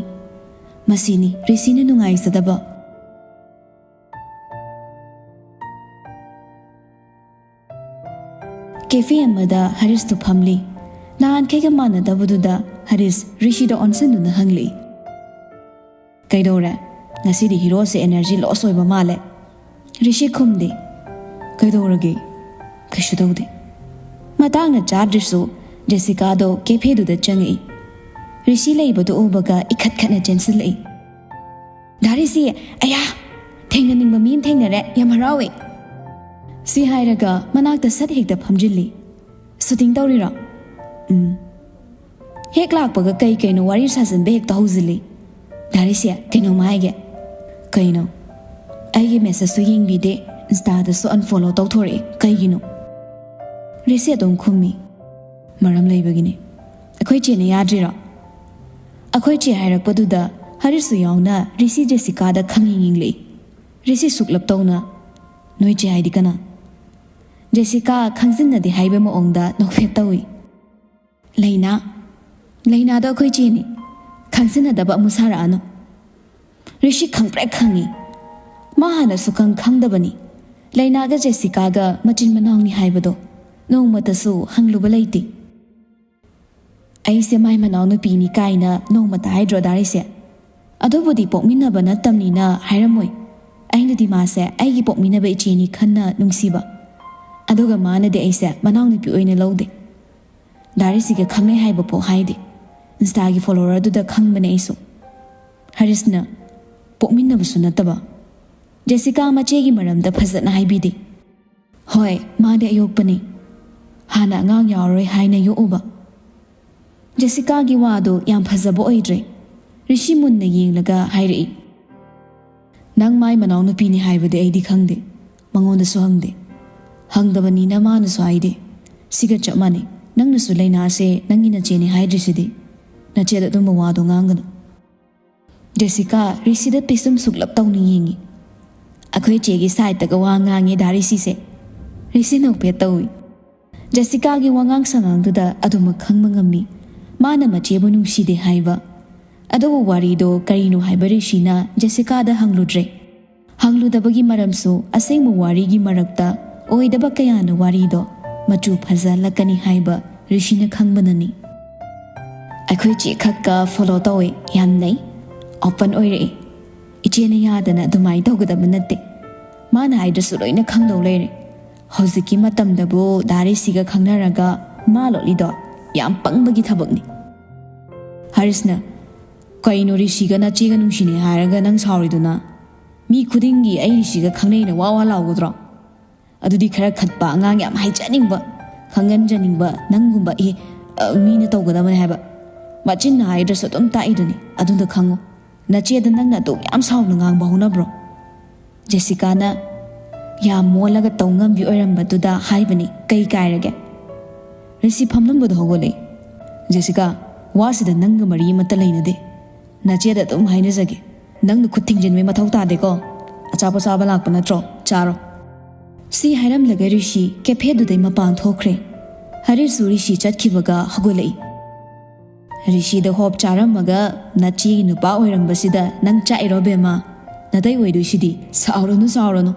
ꯃꯁꯤꯅꯤ ꯔꯤꯁꯤꯅ ꯅꯨꯡꯉꯥꯏꯖꯗꯕ꯫ ꯀꯦꯐꯦ ꯑꯃꯗ ꯍꯔꯤꯁꯇꯨ ꯐꯝꯂꯤ꯫ ꯅꯍꯥꯟꯈꯩꯒ ꯃꯥꯟꯅꯗꯕꯗꯨꯗ ꯍꯔꯤꯁ ꯔꯤꯁꯤꯗ ꯑꯣꯟꯁꯤꯟꯗꯨꯅ ꯍꯪꯂꯛꯏ꯫ "ꯀꯩꯗꯧꯔꯦ? ꯉꯁꯤꯗꯤ ꯍꯤꯔꯣꯁꯦ ꯑꯦꯅꯔꯖꯤ ꯂꯣꯁ ꯑꯣꯏꯕ ꯃꯥꯜꯂꯦ꯫" ꯔꯤꯁꯤ ꯈꯨꯝꯗꯦ꯫ "ꯀꯩꯗꯧꯔꯒꯦ?" "ꯀꯩꯁꯨ ꯇꯧꯗꯦ꯫" ꯃꯇꯥꯡꯅ ꯆꯥꯗ꯭ꯔꯁꯨ ꯖꯦꯁꯤꯀꯥꯗꯣ ꯀꯦꯐꯦꯗꯨꯗ ꯆꯪꯉꯛꯏ꯫ ꯔꯤꯁꯤ ꯂꯩꯕꯗꯨ ꯎꯕꯒ ꯏꯈꯠ ꯈꯠꯅ ꯆꯦꯟꯁꯤꯜꯂꯛꯏ꯫ "ꯗꯥ ꯔꯤꯁꯤ, ꯑꯌꯥ! ꯊꯦꯡꯅꯅꯤꯡꯕ ꯃꯤ ꯑꯃ ꯊꯦꯡꯅꯔꯦ, ꯌꯥꯝ ꯍꯔꯥꯎꯋꯦ!" ꯁꯤ ꯍꯥꯏꯔꯒ ꯃꯅꯥꯛꯇ ꯁꯠ ꯍꯦꯛꯇ ꯐꯝꯖꯤꯜꯂꯤ꯫ "ꯁꯨꯇꯤꯡ ꯇꯧꯔꯤꯔꯣ?" "ꯎꯝ꯫" ꯍꯦꯛ ꯂꯥꯛꯄꯒ ꯀꯩ ꯀꯩꯅꯣ ꯋꯥꯔꯤ ꯁꯥꯖꯤꯟꯕ ꯍꯦꯛꯇ ꯍꯧꯖꯤꯜꯂꯤ꯫ "ꯗꯥ ꯔꯤꯁꯤ, ꯀꯩꯅꯣꯝ ꯍꯥꯏꯒꯦ꯫" "ꯀꯩꯅꯣ?" "ꯑꯩꯒꯤ ꯃꯦꯁꯦꯖꯁꯨ ꯌꯦꯡꯕꯤꯗꯦ, ꯏꯟꯁꯇꯥꯗꯁꯨ ꯑꯟꯐꯣꯂꯣ ꯇꯧꯊꯣꯔꯛꯑꯦ, ꯀꯩꯒꯤꯅꯣ?" ꯔꯤꯁꯤ ꯑꯗꯨꯝ ꯈꯨꯝꯃꯤ꯫ "ꯃꯔꯝ ꯂꯩꯕꯒꯤꯅꯦ꯫" "ꯑꯩꯈꯣꯏ ꯆꯦꯅ ꯌꯥꯗ꯭ꯔꯤꯔꯣ?" ꯑꯩꯈꯣꯏ ꯆꯦ ꯍꯥꯏꯔꯛꯄꯗꯨꯗ ꯍꯔꯤꯁꯁꯨ ꯌꯥꯎꯅ ꯔꯤꯁꯤ ꯖꯦꯁꯤꯀꯥꯗ ꯈꯪꯌꯦꯡ ꯌꯦꯡꯂꯛꯏ꯫ ꯔꯤꯁꯤ ꯁꯨꯛꯂꯞ ꯇꯧꯅ, "ꯅꯣꯏ ꯆꯦ ꯍꯥꯏꯗꯤ ꯀꯅꯥ?" ꯖꯦꯁꯤꯀꯥ ꯈꯪꯖꯤꯟꯅꯗꯦ ꯍꯥꯏꯕ ꯃꯑꯣꯡꯗ ꯅꯣꯛꯐꯦꯠ ꯇꯧꯏ꯫ "ꯂꯩꯅꯥ? ꯂꯩꯅꯥꯗꯣ ꯑꯩꯈꯣꯏ ꯆꯦꯅꯤ꯫ ꯈꯪꯖꯤꯟꯅꯗꯕ ꯑꯃꯨꯛ ꯁꯥꯔꯛꯑꯅꯨ꯫" ꯔꯤꯁꯤ ꯈꯪꯄ꯭ꯔꯦꯛ ꯈꯪꯉꯤ꯫ ꯃꯥ ꯍꯥꯟꯅ ꯁꯨꯈꯪ ꯈꯪꯗꯕꯅꯤ꯫ ꯂꯩꯅꯥꯒ ꯖꯦꯁꯤꯀꯥꯒ ꯃꯆꯤꯟ ꯃꯅꯥꯎꯅꯤ ꯍꯥꯏꯕꯗꯣ ꯅꯣꯡꯃꯇꯁꯨ ꯍꯪꯂꯨꯕ ꯂꯩꯇꯦ꯫ "ꯑꯩꯁꯦ ꯃꯥꯏ ꯃꯅꯥꯎꯅꯨꯄꯤꯅꯤ ꯀꯥꯏꯅ ꯅꯣꯡꯃꯇ ꯍꯥꯏꯗ꯭ꯔꯣ ꯗꯥ ꯔꯤꯁꯤ? ꯑꯗꯨꯕꯨꯗꯤ ꯄꯣꯛꯃꯤꯟꯅꯕ ꯅꯠꯇꯝꯅꯤꯅ ꯍꯥꯏꯔꯝꯃꯣꯏ꯫ ꯑꯩꯅꯗꯤ ꯃꯥꯁꯦ ꯑꯩꯒꯤ ꯄꯣꯛꯃꯤꯟꯅꯕ ꯏꯆꯦꯅꯤ ꯈꯟꯅ ꯅꯨꯡꯁꯤꯕ꯫ ꯑꯗꯨꯒ ꯃꯥꯅꯗꯤ ꯑꯩꯁꯦ ꯃꯅꯥꯎꯅꯨꯄꯤ ꯑꯣꯏꯅ ꯂꯧꯗꯦ꯫ ꯗꯥ ꯔꯤꯁꯤꯒ ꯈꯪꯅꯩ ꯍꯥꯏꯕ ꯐꯥꯎ ꯍꯥꯏꯗꯦ꯫ ꯏꯟꯁꯇꯥꯒꯤ ꯐꯣꯂꯣꯋꯔꯗꯨꯗ ꯈꯪꯕꯅꯦ ꯑꯩꯁꯨ꯫" ꯍꯔꯤꯁꯅ, "ꯄꯣꯛꯃꯤꯟꯅꯕꯁꯨ ꯅꯠꯇꯕ꯫" ꯖꯦꯁꯤꯀꯥ ꯃꯆꯦꯒꯤ ꯃꯔꯝꯗ ꯐꯖꯅ ꯍꯥꯏꯕꯤꯗꯦ꯫ "ꯍꯣꯏ, ꯃꯥꯗꯤ ꯑꯌꯣꯛꯄꯅꯤ꯫ ꯍꯥꯟꯅ ꯑꯉꯥꯡ ꯌꯥꯎꯔꯣꯏ ꯍꯥꯏꯅ ꯌꯣꯛꯎꯕ꯫" ꯖꯦꯁꯤꯀꯥꯒꯤ ꯋꯥꯗꯨ ꯌꯥꯝ ꯐꯖꯕ ꯑꯣꯏꯗ꯭ꯔꯦ꯫ ꯔꯤꯁꯤ ꯃꯨꯟꯅ ꯌꯦꯡꯂꯒ ꯍꯥꯏꯔꯛꯏ, "ꯅꯪ ꯃꯥꯏ ꯃꯅꯥꯎꯅꯨꯄꯤꯅꯤ ꯍꯥꯏꯕꯗꯤ ꯑꯩꯗꯤ ꯈꯪꯗꯦ꯫ ꯃꯉꯣꯟꯗꯁꯨ ꯍꯪꯗꯦ꯫ ꯍꯪꯗꯕꯅꯤꯅ ꯃꯥꯅꯁꯨ ꯍꯥꯏꯗꯦ꯫ ꯁꯤꯒ ꯆꯞ ꯃꯥꯟꯅꯩ꯫ ꯅꯪꯅꯁꯨ ꯂꯩꯅꯥꯁꯦ ꯅꯪꯒꯤ ꯅꯆꯦꯅꯤ ꯍꯥꯏꯗ꯭ꯔꯤꯁꯤꯗꯤ꯫ ꯅꯆꯦꯗ ꯑꯗꯨꯝꯕ ꯋꯥꯗꯣ ꯉꯥꯡꯒꯅꯨ꯫" ꯖꯦꯁꯤꯀꯥ ꯔꯤꯁꯤꯗ ꯄꯤꯁꯨꯝ ꯁꯨꯛꯂꯞ ꯇꯧꯅ ꯌꯦꯡꯉꯤ꯫ "ꯑꯩꯈꯣꯏ ꯆꯦꯒꯤ ꯁꯥꯏꯠꯇꯒ ꯋꯥ ꯉꯥꯡꯉꯦ ꯗꯥ ꯔꯤꯁꯤꯁꯦ꯫" ꯔꯤꯁꯤ ꯅꯣꯛꯐꯦꯠ ꯇꯧꯏ꯫ ꯖꯦꯁꯤꯀꯥꯒꯤ ꯋꯥꯉꯥꯡ ꯁꯉꯥꯡꯗꯨꯗ ꯑꯗꯨꯃꯛ ꯈꯪꯕ ꯉꯝꯃꯤ꯫ ꯃꯥꯅ ꯃꯆꯦꯕꯨ ꯅꯨꯡꯁꯤꯗꯦ ꯍꯥꯏꯕ꯫ ꯑꯗꯨꯕꯨ ꯋꯥꯔꯤꯗꯣ ꯀꯔꯤꯅꯣ ꯍꯥꯏꯕ ꯔꯤꯁꯤꯅ ꯖꯦꯁꯤꯀꯥꯗ ꯍꯪꯂꯨꯗ꯭ꯔꯦ꯫ ꯍꯪꯂꯨꯗꯕꯒꯤ ꯃꯔꯝꯁꯨ ꯑꯁꯦꯡꯕ ꯋꯥꯔꯤꯒꯤ ꯃꯔꯛꯇ ꯑꯣꯏꯗꯕ ꯀꯌꯥꯅ ꯋꯥꯔꯤꯗꯣ ꯃꯆꯨ ꯐꯖꯍꯜꯂꯛꯀꯅꯤ ꯍꯥꯏꯕ ꯔꯤꯁꯤꯅ ꯈꯪꯕꯅꯅꯤ꯫ "ꯑꯩꯈꯣꯏ ꯆꯦ ꯈꯛꯀ ꯐꯣꯂꯣ ꯇꯧꯋꯦ, ꯌꯥꯝ ꯅꯩ꯫ ꯑꯣꯄꯟ ꯑꯣꯏꯔꯛꯑꯦ꯫ ꯏꯆꯦꯅ ꯌꯥꯗꯅ ꯑꯗꯨꯃꯥꯏꯅ ꯇꯧꯒꯗꯕ ꯅꯠꯇꯦ꯫ ꯃꯥꯅ ꯍꯥꯏꯗ꯭ꯔꯁꯨ ꯂꯣꯏꯅ ꯈꯪꯗꯧ ꯂꯩꯔꯦ꯫ ꯍꯧꯖꯤꯛꯀꯤ ꯃꯇꯝꯗꯕꯨ ꯗꯥ ꯔꯤꯁꯤꯒ ꯈꯪꯅꯔꯒ ꯃꯥ ꯂꯣꯠꯂꯤꯗꯣ ꯌꯥꯝ ꯄꯪꯕꯒꯤ ꯊꯕꯛꯅꯤ꯫" ꯍꯔꯤꯁꯅ, "ꯀꯩꯅꯣ, ꯔꯤꯁꯤꯒ ꯅꯆꯦꯒ ꯅꯨꯡꯁꯤꯅꯩ ꯍꯥꯏꯔꯒ ꯅꯪ ꯁꯥꯎꯔꯤꯗꯨꯅ? ꯃꯤ ꯈꯨꯗꯤꯡꯒꯤ ꯑꯩ ꯔꯤꯁꯤꯒ ꯈꯪꯅꯩꯅ ꯋꯥ ꯋꯥ ꯂꯥꯎꯒꯗ꯭ꯔꯣ? ꯑꯗꯨꯗꯤ ꯈꯔ ꯈꯠꯄ, ꯑꯉꯥꯡ ꯌꯥꯝ ꯍꯥꯏꯖꯅꯤꯡꯕ, ꯈꯪꯍꯟꯖꯅꯤꯡꯕ ꯅꯪꯒꯨꯝꯕ, ꯑꯦ, ꯑ, ꯃꯤꯅ ꯇꯧꯒꯗꯕꯅꯦ ꯍꯥꯏꯕ꯫ ꯃꯆꯤꯟꯅ ꯍꯥꯏꯗ꯭ꯔꯁꯨ ꯑꯗꯨꯝ ꯇꯥꯛꯏꯗꯨꯅꯤ꯫ ꯑꯗꯨꯗ ꯈꯪꯉꯨ, ꯅꯆꯦꯗ ꯅꯪꯅ ꯑꯗꯨꯛ ꯌꯥꯝ ꯁꯥꯎꯅ ꯉꯥꯡꯕ ꯍꯧꯅꯕ꯭ꯔꯣ?" ꯖꯦꯁꯤꯀꯥꯅ ꯌꯥꯝ ꯃꯣꯜꯂꯒ ꯇꯧ ꯉꯝꯕꯤ ꯑꯣꯏꯔꯝꯕꯗꯨꯗ ꯍꯥꯏꯕꯅꯤ, "ꯀꯩ ꯀꯥꯏꯔꯒꯦ?" ꯔꯤꯁꯤ ꯐꯝꯂꯝꯕꯗꯣ ꯍꯧꯒꯠꯂꯛꯏ꯫ "ꯖꯦꯁꯤꯀꯥ, ꯋꯥꯁꯤꯗ ꯅꯪꯒ ꯃꯔꯤ ꯑꯃꯠꯇ ꯂꯩꯅꯗꯦ꯫ ꯅꯆꯦꯗ ꯑꯗꯨꯝ ꯍꯥꯏꯅꯖꯒꯦ꯫ ꯅꯪꯅ ꯈꯨꯠ ꯊꯤꯡꯖꯤꯟꯕꯩ ꯃꯊꯧ ꯇꯥꯗꯦꯀꯣ꯫ ꯑꯆꯥꯄꯣꯠ ꯆꯥꯕ ꯂꯥꯛꯄ ꯅꯠꯇ꯭ꯔꯣ? ꯆꯥꯔꯣ꯫" ꯁꯤ ꯍꯥꯏꯔꯝꯂꯒ ꯔꯤꯁꯤ ꯀꯦꯐꯦꯗꯨꯗꯩ ꯃꯄꯥꯟ ꯊꯣꯛꯈ꯭ꯔꯦ꯫ ꯍꯔꯤꯁꯁꯨ ꯔꯤꯁꯤ ꯆꯠꯈꯤꯕꯒ ꯍꯧꯒꯠꯂꯛꯏ꯫ "ꯔꯤꯁꯤꯗ ꯍꯣꯞ ꯆꯥꯔꯝꯃꯒ ꯅꯆꯦꯒꯤ ꯅꯨꯄꯥ ꯑꯣꯏꯔꯝꯕꯁꯤꯗ ꯅꯪ ꯆꯥꯛꯏꯔꯣ ꯕꯦꯝꯃ? ꯅꯇꯩ ꯑꯣꯏꯗꯣꯏꯁꯤꯗꯤ꯫ ꯁꯥꯎꯔꯅꯨ, ꯁꯥꯎꯔꯅꯨ꯫"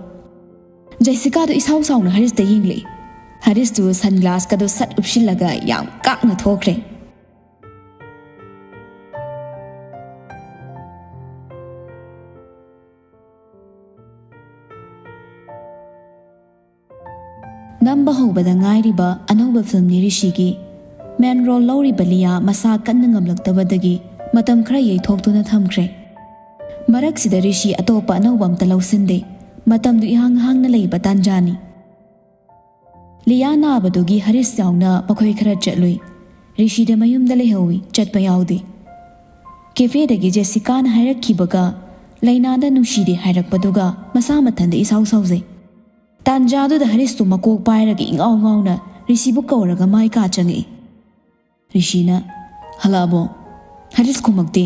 ꯖꯦꯁꯤꯀꯥꯗꯣ ꯏꯁꯥꯎ ꯁꯥꯎꯅ ꯍꯔꯤꯁꯇ ꯌꯦꯡꯂꯛꯏ꯫ ꯍꯔꯤꯁꯇꯨ ꯁꯟꯒ꯭ꯂꯥꯁꯀꯗꯣ ꯁꯠ ꯎꯞꯁꯤꯜꯂꯒ ꯌꯥꯝ ꯀꯥꯛꯅ ꯊꯣꯛꯈ꯭ꯔꯦ꯫ ꯅꯝꯕ ꯍꯧꯕꯗ ꯉꯥꯏꯔꯤꯕ ꯑꯅꯧꯕ ꯐꯤꯂꯝꯅꯤ ꯔꯤꯁꯤꯒꯤ꯫ ꯃꯦꯟ ꯔꯣꯜ ꯂꯧꯔꯤꯕ ꯂꯤꯌꯥ ꯃꯁꯥ ꯀꯟꯅ ꯉꯝꯂꯛꯇꯕꯗꯒꯤ ꯃꯇꯝ ꯈꯔ ꯌꯩꯊꯣꯛꯇꯨꯅ ꯊꯝꯈ꯭ꯔꯦ꯫ ꯃꯔꯛꯁꯤꯗ ꯔꯤꯁꯤ ꯑꯇꯣꯞꯄ ꯑꯅꯧꯕ ꯑꯝꯇ ꯂꯧꯁꯤꯟꯗꯦ꯫ ꯃꯇꯝꯗꯨ ꯏꯍꯥꯡ ꯍꯥꯡꯅ ꯂꯩꯕ ꯇꯥꯟꯖꯥꯅꯤ꯫ ꯂꯤꯌꯥ ꯅꯥꯕꯗꯨꯒꯤ ꯍꯔꯤꯁ ꯌꯥꯎꯅ ꯃꯈꯣꯏ ꯈꯔ ꯆꯠꯂꯨꯏ꯫ ꯔꯤꯁꯤꯗ ꯃꯌꯨꯝꯗ ꯂꯩꯍꯧꯏ, ꯆꯠꯄ ꯌꯥꯎꯗꯦ꯫ ꯀꯦꯐꯦꯗꯒꯤ ꯖꯦꯁꯤꯀꯥꯅ ꯍꯥꯏꯔꯛꯈꯤꯕꯒ ꯂꯩꯅꯥꯗ ꯅꯨꯡꯁꯤꯗꯦ ꯍꯥꯏꯔꯛꯄꯗꯨꯒ ꯃꯁꯥ ꯃꯊꯟꯇ ꯏꯁꯥꯎ ꯁꯥꯎꯖꯩ꯫ ꯇꯥꯟꯖꯥꯗꯨꯗ ꯍꯔꯤꯁꯇꯨ ꯃꯀꯣꯛ ꯄꯥꯏꯔꯒ ꯏꯉꯥꯎ ꯉꯥꯎꯅ ꯔꯤꯁꯤꯕꯨ ꯀꯧꯔꯒ ꯃꯥꯏ ꯀꯥ ꯆꯪꯉꯛꯏ꯫ ꯔꯤꯁꯤꯅ, "ꯍꯜꯂꯛꯑꯕꯣ?" ꯍꯔꯤꯁ ꯈꯨꯝꯃꯛꯇꯦ꯫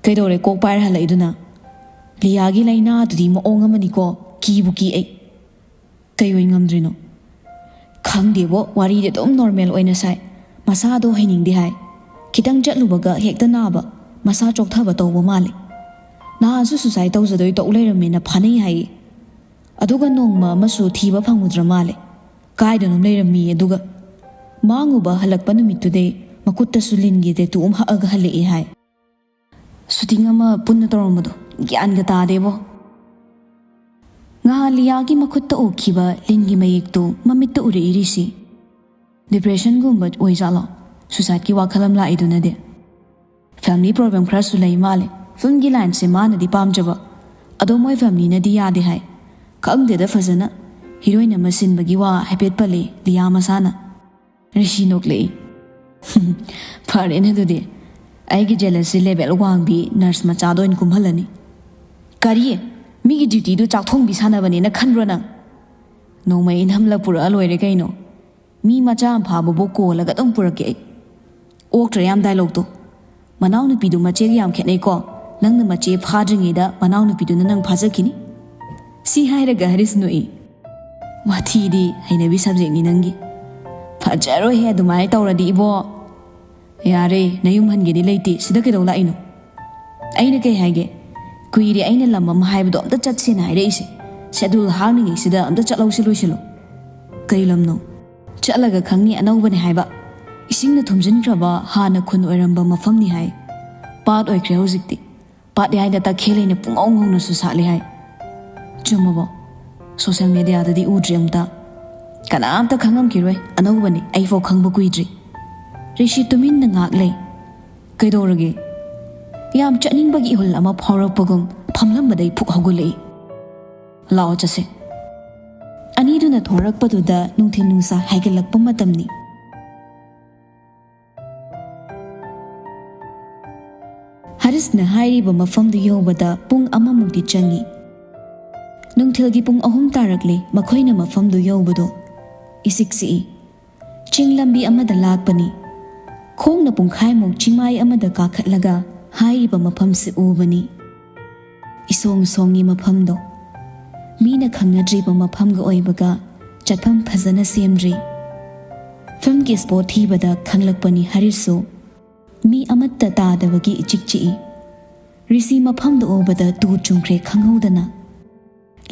"ꯀꯩꯗꯧꯔꯦ ꯀꯣꯛ ꯄꯥꯏꯔ ꯍꯜꯂꯛꯏꯗꯨꯅ? ꯂꯤꯌꯥꯒꯤ ꯂꯥꯏꯅꯥꯗꯨꯗꯤ ꯃꯑꯣꯡ ꯑꯃꯅꯤꯀꯣ, ꯀꯤꯕꯨ ꯀꯤ ꯑꯩ꯫" "ꯀꯩ ꯑꯣꯏ ꯉꯝꯗ꯭ꯔꯤꯅꯣ?" "ꯈꯪꯗꯦꯕꯣ, ꯋꯥꯔꯤꯗꯤ ꯑꯗꯨꯝ ꯅꯣꯔꯃꯦꯜ ꯑꯣꯏꯅ ꯁꯥꯏ꯫ ꯃꯁꯥꯗꯣ ꯍꯩꯅꯤꯡꯗꯦ ꯍꯥꯏ꯫ ꯈꯤꯇꯪ ꯆꯠꯂꯨꯕꯒ ꯍꯦꯛꯇ ꯅꯥꯕ, ꯃꯁꯥ ꯆꯣꯛꯊꯕ ꯇꯧꯕ ꯃꯥꯜꯂꯦ꯫ ꯅꯍꯥꯟꯁꯨ ꯁꯨꯁꯥꯏꯗ ꯇꯧꯖꯗꯣꯏ ꯇꯧ ꯂꯩꯔꯝꯃꯦꯅ ꯐꯥꯅꯩ ꯍꯥꯏꯌꯦ꯫ ꯑꯗꯨꯒ ꯅꯣꯡꯃ ꯑꯃꯁꯨ ꯊꯤꯕ ꯐꯪꯉꯨꯗ꯭ꯔ ꯃꯥꯜꯂꯦ꯫ ꯀꯥꯏꯗꯅꯣꯝ ꯂꯩꯔꯝꯃꯤ꯫ ꯑꯗꯨꯒ ꯃꯥꯡꯉꯨꯕ ꯍꯜꯂꯛꯄ ꯅꯨꯃꯤꯠꯇꯨꯗꯩ ꯃꯈꯨꯠꯇꯁꯨ ꯂꯤꯟꯒꯤ ꯇꯦꯇꯨ ꯑꯃ ꯍꯛꯑꯒ ꯍꯜꯂꯛꯑꯦ ꯍꯥꯏ꯫ ꯁꯨꯇꯤꯡ ꯑꯃ ꯄꯨꯟꯅ ꯇꯧꯔꯝꯕꯗꯣ ꯒ꯭ꯌꯥꯟꯒ ꯇꯥꯗꯦꯕꯣ꯫ ꯉꯍꯥꯟ ꯂꯤꯌꯥꯒꯤ ꯃꯈꯨꯠꯇ ꯎꯈꯤꯕ ꯂꯤꯟꯒꯤ ꯃꯌꯦꯛꯇꯨ ꯃꯃꯤꯠꯇ ꯎꯔꯛꯏ ꯔꯤꯁꯤ꯫ ꯗꯤꯄ꯭ꯔꯦꯁꯟꯒꯨꯝꯕ ꯑꯣꯏꯖꯥꯠꯂꯣ? ꯁꯨꯁꯥꯏꯗꯀꯤ ꯋꯥꯈꯜ ꯑꯃ ꯂꯥꯛꯏꯗꯨꯅꯗꯤ꯫ ꯐꯦꯃꯤꯂꯤ ꯄ꯭ꯔꯣꯕ꯭ꯂꯦꯝ ꯈꯔꯁꯨ ꯂꯩ ꯃꯥꯜꯂꯦ꯫ ꯐꯤꯂꯝꯒꯤ ꯂꯥꯏꯟꯁꯦ ꯃꯥꯅꯗꯤ ꯄꯥꯝꯖꯕ, ꯑꯗꯣ ꯃꯣꯏ ꯐꯦꯃꯤꯂꯤꯅꯗꯤ ꯌꯥꯗꯦ ꯍꯥꯏ꯫ ꯈꯪꯗꯦꯗ ꯐꯖꯅ꯫ ꯍꯤꯔꯣꯏꯟ ꯑꯃ ꯁꯤꯟꯕꯒꯤ ꯋꯥ ꯍꯥꯏꯐꯦꯠ ꯄꯜꯂꯦ ꯂꯤꯌꯥ ꯃꯁꯥꯅ꯫ ꯔꯤꯁꯤ ꯅꯣꯛꯂꯛꯏ꯫ "ꯐꯔꯦꯅꯦ ꯑꯗꯨꯗꯤ, ꯑꯩꯒꯤ ꯖꯦꯂꯁꯤ ꯂꯦꯚꯦꯜ ꯋꯥꯡꯕꯤ ꯅꯔꯁ ꯃꯆꯥꯗ ꯑꯣꯏꯅ ꯀꯨꯝꯍꯜꯂꯅꯤ꯫ ꯀꯔꯤ? ꯃꯤꯒꯤ ꯗ꯭ꯌꯨꯇꯤꯗꯨ ꯆꯥꯛ ꯊꯣꯡꯕꯤ ꯁꯥꯟꯅꯕꯅꯦꯅ ꯈꯟꯕ꯭ꯔꯣ ꯅꯪ? ꯅꯣꯡꯃꯩ ꯏꯟꯍꯝꯂ ꯄꯨꯔꯛꯑ ꯂꯣꯏꯔꯦ ꯀꯩꯅꯣ꯫ ꯃꯤ ꯃꯆꯥ ꯑꯃ ꯐꯥꯕꯕꯨ ꯀꯣꯜꯂꯒ ꯑꯗꯨꯝ ꯄꯨꯔꯛꯀꯦ ꯑꯩ꯫ ꯑꯣꯛꯇ꯭ꯔ ꯌꯥꯝ ꯗꯥꯏꯂꯣꯛꯇꯣ꯫ ꯃꯅꯥꯎꯅꯨꯄꯤꯗꯨ ꯃꯆꯦꯒ ꯌꯥꯝ ꯈꯦꯠꯅꯩꯀꯣ꯫ ꯅꯪꯅ ꯃꯆꯦ ꯐꯥꯗ꯭ꯔꯤꯉꯩꯗ ꯃꯅꯥꯎꯅꯨꯄꯤꯗꯨꯅ ꯅꯪ ꯐꯥꯖꯈꯤꯅꯤ꯫" ꯁꯤ ꯍꯥꯏꯔꯒ ꯍꯔꯤꯁ ꯅꯣꯛꯏ꯫ "ꯋꯥꯊꯤꯗꯤ ꯍꯩꯅꯕꯤ ꯁꯕꯖꯦꯛꯅꯤ ꯅꯪꯒꯤ꯫ ꯐꯖꯔꯣꯏꯍꯦ ꯑꯗꯨꯃꯥꯏꯅ ꯇꯧꯔꯗꯤ ꯏꯕꯣ꯫ ꯌꯥꯔꯦ, ꯅꯌꯨꯝ ꯍꯟꯒꯦꯗꯤ ꯂꯩꯇꯦ, ꯁꯤꯗ ꯀꯩꯗꯧ ꯂꯥꯛꯏꯅꯣ?" "ꯑꯩꯅ ꯀꯩ ꯍꯥꯏꯒꯦ? ꯀꯨꯏꯔꯦ ꯑꯩꯅ ꯂꯝ ꯑꯃ ꯍꯥꯏꯕꯗꯣ ꯑꯝꯇ ꯆꯠꯁꯦꯅ ꯍꯥꯏꯔꯛꯏꯁꯦ꯫ ꯁꯦꯗꯨꯜ ꯍꯥꯡꯉꯤꯉꯩꯁꯤꯗ ꯑꯝꯇ ꯆꯠꯍꯧꯁꯤ ꯂꯣꯏꯁꯤꯜꯂꯣ꯫" "ꯀꯩ ꯂꯝꯅꯣ?" "ꯆꯠꯂꯒ ꯈꯪꯅꯤ, ꯑꯅꯧꯕꯅꯦ ꯍꯥꯏꯕ꯫ ꯏꯁꯤꯡꯅ ꯊꯨꯝꯖꯤꯟꯈ꯭ꯔꯕ ꯍꯥꯟꯅ ꯈꯨꯟ ꯑꯣꯏꯔꯝꯕ ꯃꯐꯝꯅꯤ ꯍꯥꯏ꯫ ꯄꯥꯠ ꯑꯣꯏꯈ꯭ꯔꯦ ꯍꯧꯖꯤꯛꯇꯤ꯫ ꯄꯥꯠ ꯌꯥꯏꯗ ꯇꯈꯦꯜ ꯂꯩꯅ ꯄꯨꯡꯉꯧ ꯉꯧꯅꯁꯨ ꯁꯥꯠꯂꯤ ꯍꯥꯏ꯫" "ꯆꯨꯝꯃꯕꯣ? ꯁꯣꯁꯦꯜ ꯃꯦꯗꯤꯌꯥꯗꯗꯤ ꯎꯗ꯭ꯔꯤ ꯑꯝꯇ꯫ ꯀꯅꯥꯝꯇ ꯈꯪꯉꯝꯈꯤꯔꯣꯏ, ꯑꯅꯧꯕꯅꯤ, ꯑꯩꯐꯥꯎ ꯈꯪꯕ ꯀꯨꯏꯗ꯭ꯔꯤ꯫" ꯔꯤꯁꯤ ꯇꯨꯃꯤꯟꯅ ꯉꯥꯛ ꯂꯩ꯫ "ꯀꯩꯗꯧꯔꯒꯦ?" ꯌꯥꯝ ꯆꯠꯅꯤꯡꯕꯒꯤ ꯏꯍꯨꯜ ꯑꯃ ꯐꯥꯎꯔꯛꯄꯒꯨꯝ ꯐꯝꯂꯝꯕꯗꯩ ꯐꯨꯛ ꯍꯧꯒꯠꯂꯛꯏ꯫ "ꯂꯥꯛꯑꯣ ꯆꯠꯁꯦ꯫" ꯑꯅꯤꯗꯨꯅ ꯊꯣꯔꯛꯄꯗꯨꯗ ꯅꯨꯡꯊꯤꯜ ꯅꯨꯡꯁꯥ ꯍꯥꯏꯒꯠꯂꯛꯄ ꯃꯇꯝꯅꯤ꯫ ꯍꯔꯤꯁꯅ ꯍꯥꯏꯔꯤꯕ ꯃꯐꯝꯗꯨ ꯌꯧꯕꯗ ꯄꯨꯡ ꯑꯃꯃꯨꯛꯇꯤ ꯆꯪꯏ꯫ ꯅꯨꯡꯊꯤꯜꯒꯤ ꯄꯨꯡ ꯑꯍꯨꯝ ꯇꯥꯔꯛꯂꯦ ꯃꯈꯣꯏꯅ ꯃꯐꯝꯗꯨ ꯌꯧꯕꯗꯣ꯫ ꯏꯁꯤꯛ ꯁꯤꯛꯏ꯫ ꯆꯤꯡ ꯂꯝꯕꯤ ꯑꯃꯗ ꯂꯥꯛꯄꯅꯤ꯫ ꯈꯣꯡꯅ ꯄꯨꯡꯈꯥꯏꯃꯨꯛ ꯆꯤꯡꯃꯥꯏ ꯑꯃꯗ ꯀꯥꯈꯠꯂꯒ ꯍꯥꯏꯔꯤꯕ ꯃꯐꯝꯁꯤ ꯎꯕꯅꯤ꯫ ꯏꯁꯣꯡ ꯁꯣꯡꯉꯤ ꯃꯐꯝꯗꯣ꯫ ꯃꯤꯅ ꯈꯪꯅꯗ꯭ꯔꯤꯕ ꯃꯐꯝꯒ ꯑꯣꯏꯕꯒ ꯆꯠꯐꯝ ꯐꯖꯅ ꯁꯦꯝꯗ꯭ꯔꯤ꯫ ꯐꯤꯂꯝꯒꯤ ꯁ꯭ꯄꯣꯠ ꯊꯤꯕꯗ ꯈꯪꯂꯛꯄꯅꯤ ꯍꯔꯤꯁꯁꯨ꯫ ꯃꯤ ꯑꯃꯠꯇ ꯇꯥꯗꯕꯒꯤ ꯏꯆꯤꯛ ꯆꯤꯛꯏ꯫ ꯔꯤꯁꯤ ꯃꯐꯝꯗ ꯎꯕꯗ ꯇꯨ ꯆꯨꯡꯈ꯭ꯔꯦ ꯈꯪꯍꯧꯗꯅ꯫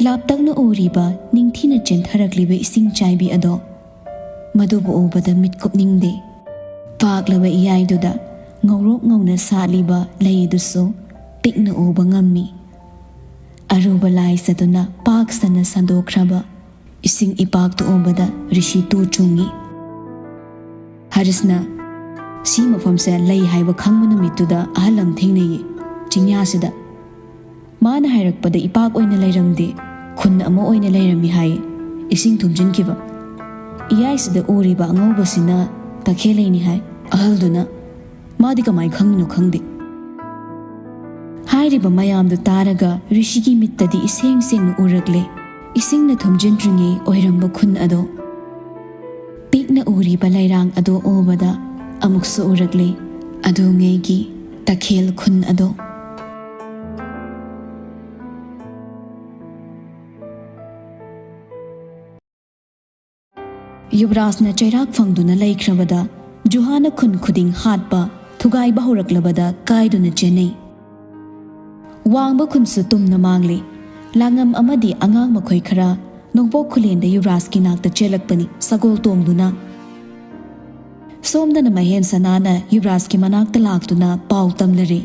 ꯂꯥꯞꯇꯛꯅ ꯎꯔꯤꯕ ꯅꯤꯡꯊꯤꯅ ꯆꯦꯟꯊꯔꯛꯂꯤꯕ ꯏꯁꯤꯡ ꯆꯥꯏꯕꯤ ꯑꯗꯣ, ꯃꯗꯨꯕꯨ ꯎꯕꯗ ꯃꯤꯠ ꯀꯨꯞꯅꯤꯡꯗꯦ꯫ ꯄꯥꯛꯂꯕ ꯏꯌꯥꯏꯗꯨꯗ ꯉꯧꯔꯣꯛ ꯉꯧꯅ ꯁꯥꯠꯂꯤꯕ ꯂꯩ ꯑꯗꯨꯁꯨ ꯄꯤꯛꯅ ꯎꯕ ꯉꯝꯃꯤ꯫ ꯑꯔꯨꯕ ꯂꯥꯏꯁ ꯑꯗꯨꯅ ꯄꯥꯛ ꯁꯟꯅ ꯁꯟꯗꯣꯛꯈ꯭ꯔꯕ ꯏꯁꯤꯡ ꯏꯄꯥꯛꯇꯨ ꯎꯕꯗ ꯔꯤꯁꯤ ꯇꯨ ꯆꯨꯡꯉꯤ꯫ ꯍꯔꯤꯁꯅ, ꯁꯤ ꯃꯐꯝꯁꯦ ꯂꯩ ꯍꯥꯏꯕ ꯈꯪꯕ ꯅꯨꯃꯤꯠꯇꯨꯗ ꯑꯍꯜ ꯑꯃ ꯊꯦꯡꯅꯩꯌꯦ, ꯆꯤꯡꯌꯥꯁꯤꯗ꯫ ꯃꯥꯅ ꯍꯥꯏꯔꯛꯄꯗ ꯏꯄꯥꯛ ꯑꯣꯏꯅ ꯂꯩꯔꯝꯗꯦ, ꯈꯨꯟ ꯑꯃ ꯑꯣꯏꯅ ꯂꯩꯔꯝꯃꯤ ꯍꯥꯏ, ꯏꯁꯤꯡ ꯊꯨꯝꯖꯤꯟꯈꯤꯕ꯫ ꯏꯌꯥꯏꯁꯤꯗ ꯎꯔꯤꯕ ꯑꯉꯧꯕꯁꯤꯅ ꯇꯈꯦꯜꯂꯩꯅꯤ ꯍꯥꯏ꯫ ꯑꯍꯜꯗꯨꯅ, "ꯃꯥꯗꯤ ꯀꯃꯥꯏ ꯈꯪꯉꯤꯅꯣ ꯈꯪꯗꯦ"꯫ ꯍꯥꯏꯔꯤꯕ ꯃꯌꯥꯝꯗꯨ ꯇꯥꯔꯒ ꯔꯤꯁꯤꯒꯤ ꯃꯤꯠꯇꯗꯤ ꯏꯁꯦꯡ ꯁꯦꯡꯅ ꯎꯔꯛꯂꯦ, ꯏꯁꯤꯡꯅ ꯊꯨꯝꯖꯤꯟꯗ꯭ꯔꯤꯉꯩ ꯑꯣꯏꯔꯝꯕ ꯈꯨꯟ ꯑꯗꯣ꯫ ꯄꯤꯛꯅ ꯎꯔꯤꯕ ꯂꯩꯔꯥꯡ ꯑꯗꯣ ꯎꯕꯗ ꯑꯃꯨꯛꯁꯨ ꯎꯔꯛꯂꯦ, ꯑꯗꯨꯉꯩꯒꯤ ꯇꯈꯦꯜ ꯈꯨꯟ ꯑꯗꯣ꯫ ꯌꯨꯕꯔꯥꯖꯅ ꯆꯩꯔꯥꯛ ꯐꯪꯗꯨꯅ ꯂꯩꯈ꯭ꯔꯕꯗ ꯖꯨꯍꯥꯅ ꯈꯨꯟ ꯈꯨꯗꯤꯡ ꯍꯥꯠꯄ, ꯊꯨꯒꯥꯏꯕ ꯍꯧꯔꯛꯂꯕꯗ ꯀꯥꯏꯗꯨꯅ ꯆꯦꯟꯅꯩ꯫ ꯋꯥꯡꯕ ꯈꯨꯟꯁꯨ ꯇꯨꯝꯅ ꯃꯥꯡꯂꯤ꯫ ꯂꯥꯡꯉꯝ ꯑꯃꯗꯤ ꯑꯉꯥꯡ ꯃꯈꯣꯏ ꯈꯔ ꯅꯣꯡꯄꯣꯛ ꯈꯨꯂꯦꯟꯗ ꯌꯨꯕꯔꯥꯖꯀꯤ ꯅꯥꯛꯇ ꯆꯦꯜꯂꯛꯄꯅꯤ, ꯁꯒꯣꯜ ꯇꯣꯡꯗꯨꯅ꯫ ꯁꯣꯝꯗꯅ ꯃꯍꯦꯟ ꯁꯅꯥꯅ ꯌꯨꯕꯔꯥꯖꯀꯤ ꯃꯅꯥꯛꯇ ꯂꯥꯛꯇꯨꯅ ꯄꯥꯎ ꯇꯝꯂꯔꯦ꯫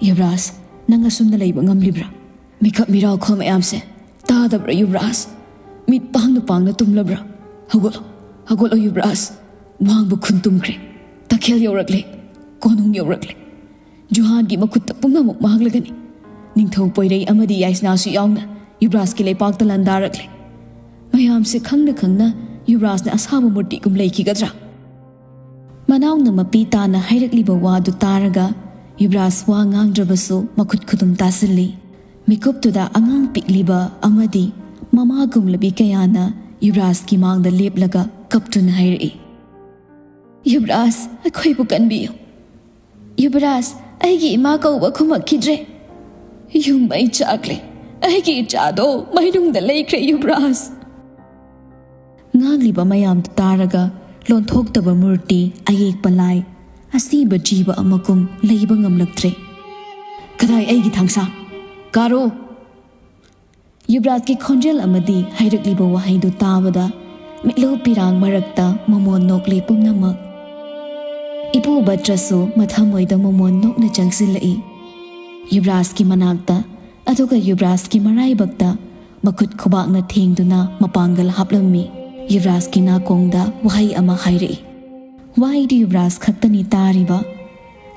"ꯌꯨꯕꯔꯥꯖ, ꯅꯪ ꯑꯁꯨꯝꯅ ꯂꯩꯕ ꯉꯝꯂꯤꯕ꯭ꯔꯥ? ꯃꯤꯈꯞ ꯃꯤꯔꯥꯎꯈꯣꯜ ꯃꯌꯥꯝꯁꯦ ꯇꯥꯗꯕ꯭ꯔꯥ ꯌꯨꯕꯔꯥꯖ? ꯃꯤꯠ ꯄꯥꯡꯅ ꯄꯥꯡꯅ ꯇꯨꯝꯂꯕ꯭ꯔꯥ? ꯍꯧꯒꯠꯂꯣ, ꯍꯧꯒꯠꯂꯣ ꯌꯨꯕꯔꯥꯖ꯫ ꯋꯥꯡꯕ ꯈꯨꯟ ꯇꯨꯝꯈ꯭ꯔꯦ꯫ ꯇꯈꯦꯜ ꯌꯧꯔꯛꯂꯦ꯫ ꯀꯣꯅꯨꯡ ꯌꯧꯔꯛꯂꯦ꯫ ꯖꯨꯍꯥꯟꯒꯤ ꯃꯈꯨꯠꯇ ꯄꯨꯝꯅꯃꯛ ꯃꯥꯡꯂꯒꯅꯤ꯫ ꯅꯤꯡꯊꯧ ꯄꯣꯏꯔꯩ ꯑꯃꯗꯤ ꯌꯥꯏꯁꯅꯥꯁꯨ ꯌꯥꯎꯅ ꯌꯨꯕꯔꯥꯖꯀꯤ ꯂꯩꯄꯥꯛꯇ ꯂꯥꯟꯗꯥꯔꯛꯂꯦ꯫ ꯃꯌꯥꯝꯁꯦ ꯈꯪꯅ ꯈꯪꯅ ꯌꯨꯕꯔꯥꯖꯅ ꯑꯁꯥꯕ ꯃꯨꯔꯇꯤꯒꯨꯝ ꯂꯩꯈꯤꯒꯗ꯭ꯔꯥ?" ꯃꯅꯥꯎꯅ ꯃꯄꯤ ꯇꯥꯅ ꯍꯥꯏꯔꯛꯂꯤꯕ ꯋꯥꯗꯨ ꯇꯥꯔꯒ ꯌꯨꯕꯔꯥꯖ ꯋꯥ ꯉꯥꯡꯗ꯭ꯔꯕꯁꯨ ꯃꯈꯨꯠ ꯈꯨꯗꯨꯝ ꯇꯥꯁꯤꯜꯂꯤ꯫ ꯃꯤꯀꯨꯞꯇꯨꯗ ꯑꯉꯥꯡ ꯄꯤꯛꯂꯤꯕ ꯑꯃꯗꯤ ꯃꯃꯥꯒꯨꯝꯂꯕꯤ ꯀꯌꯥꯅ ꯌꯨꯕꯔꯥꯖꯀꯤ ꯃꯥꯡꯗ ꯂꯦꯞꯂꯒ ꯀꯞꯇꯨꯅ ꯍꯥꯏꯔꯛꯏ, "ꯌꯨꯕꯔꯥꯖ, ꯑꯩꯈꯣꯏꯕꯨ ꯀꯟꯕꯤꯌꯨ꯫ ꯌꯨꯕꯔꯥꯖ, ꯑꯩꯒꯤ ꯏꯃꯥ ꯀꯧꯕ ꯈꯨꯝꯃꯛꯈꯤꯗ꯭ꯔꯦ꯫ ꯌꯨꯝ ꯃꯩ ꯆꯥꯛꯂꯦ꯫ ꯑꯩꯒꯤ ꯏꯆꯥꯗꯣ ꯃꯩꯅꯨꯡꯗ ꯂꯩꯈ꯭ꯔꯦ ꯌꯨꯕꯔꯥꯖ"꯫ ꯉꯥꯡꯂꯤꯕ ꯃꯌꯥꯝꯗꯨ ꯇꯥꯔꯒ ꯂꯣꯟꯊꯣꯛꯇꯕ ꯃꯨꯔꯇꯤ, ꯑꯌꯦꯛꯄ ꯂꯥꯏ, ꯑꯁꯤꯕ ꯖꯤꯕ ꯑꯃꯒꯨꯝ ꯂꯩꯕ ꯉꯝꯂꯛꯇ꯭ꯔꯦ꯫ "ꯀꯗꯥꯏ ꯑꯩꯒꯤ ꯊꯥꯡꯁꯥꯡ? ꯀꯥꯔꯣ!" ꯌꯨꯕꯔꯥꯖꯀꯤ ꯈꯣꯟꯖꯦꯜ ꯑꯃꯗꯤ ꯍꯥꯏꯔꯛꯂꯤꯕ ꯋꯥꯍꯩꯗꯨ ꯇꯥꯕꯗ ꯃꯤꯠꯂꯨ ꯄꯤꯔꯥꯡ ꯃꯔꯛꯇ ꯃꯃꯣꯟ ꯅꯣꯛꯂꯤ ꯄꯨꯝꯅꯃꯛ꯫ ꯏꯄꯨ ꯕꯠꯇ꯭ꯔꯁꯨ ꯃꯊꯃꯣꯏꯗ ꯃꯃꯣꯟ ꯅꯣꯛꯅ ꯆꯪꯁꯤꯜꯂꯛꯏ꯫ ꯌꯨꯕꯔꯥꯖꯀꯤ ꯃꯅꯥꯛꯇ, ꯑꯗꯨꯒ ꯌꯨꯕꯔꯥꯖꯀꯤ ꯃꯔꯥꯏꯕꯛꯇ ꯃꯈꯨꯠ ꯈꯨꯕꯥꯛꯅ ꯊꯦꯡꯗꯨꯅ ꯃꯄꯥꯡꯒꯜ ꯍꯥꯞꯂꯝꯃꯤ꯫ ꯌꯨꯕꯔꯥꯖꯀꯤ ꯅꯥꯀꯣꯡꯗ ꯋꯥꯍꯩ ꯑꯃ ꯍꯥꯏꯔꯛꯏ꯫ ꯋꯥꯍꯩꯗꯤ ꯌꯨꯕꯔꯥꯖ ꯈꯛꯇꯅꯤ ꯇꯥꯔꯤꯕ꯫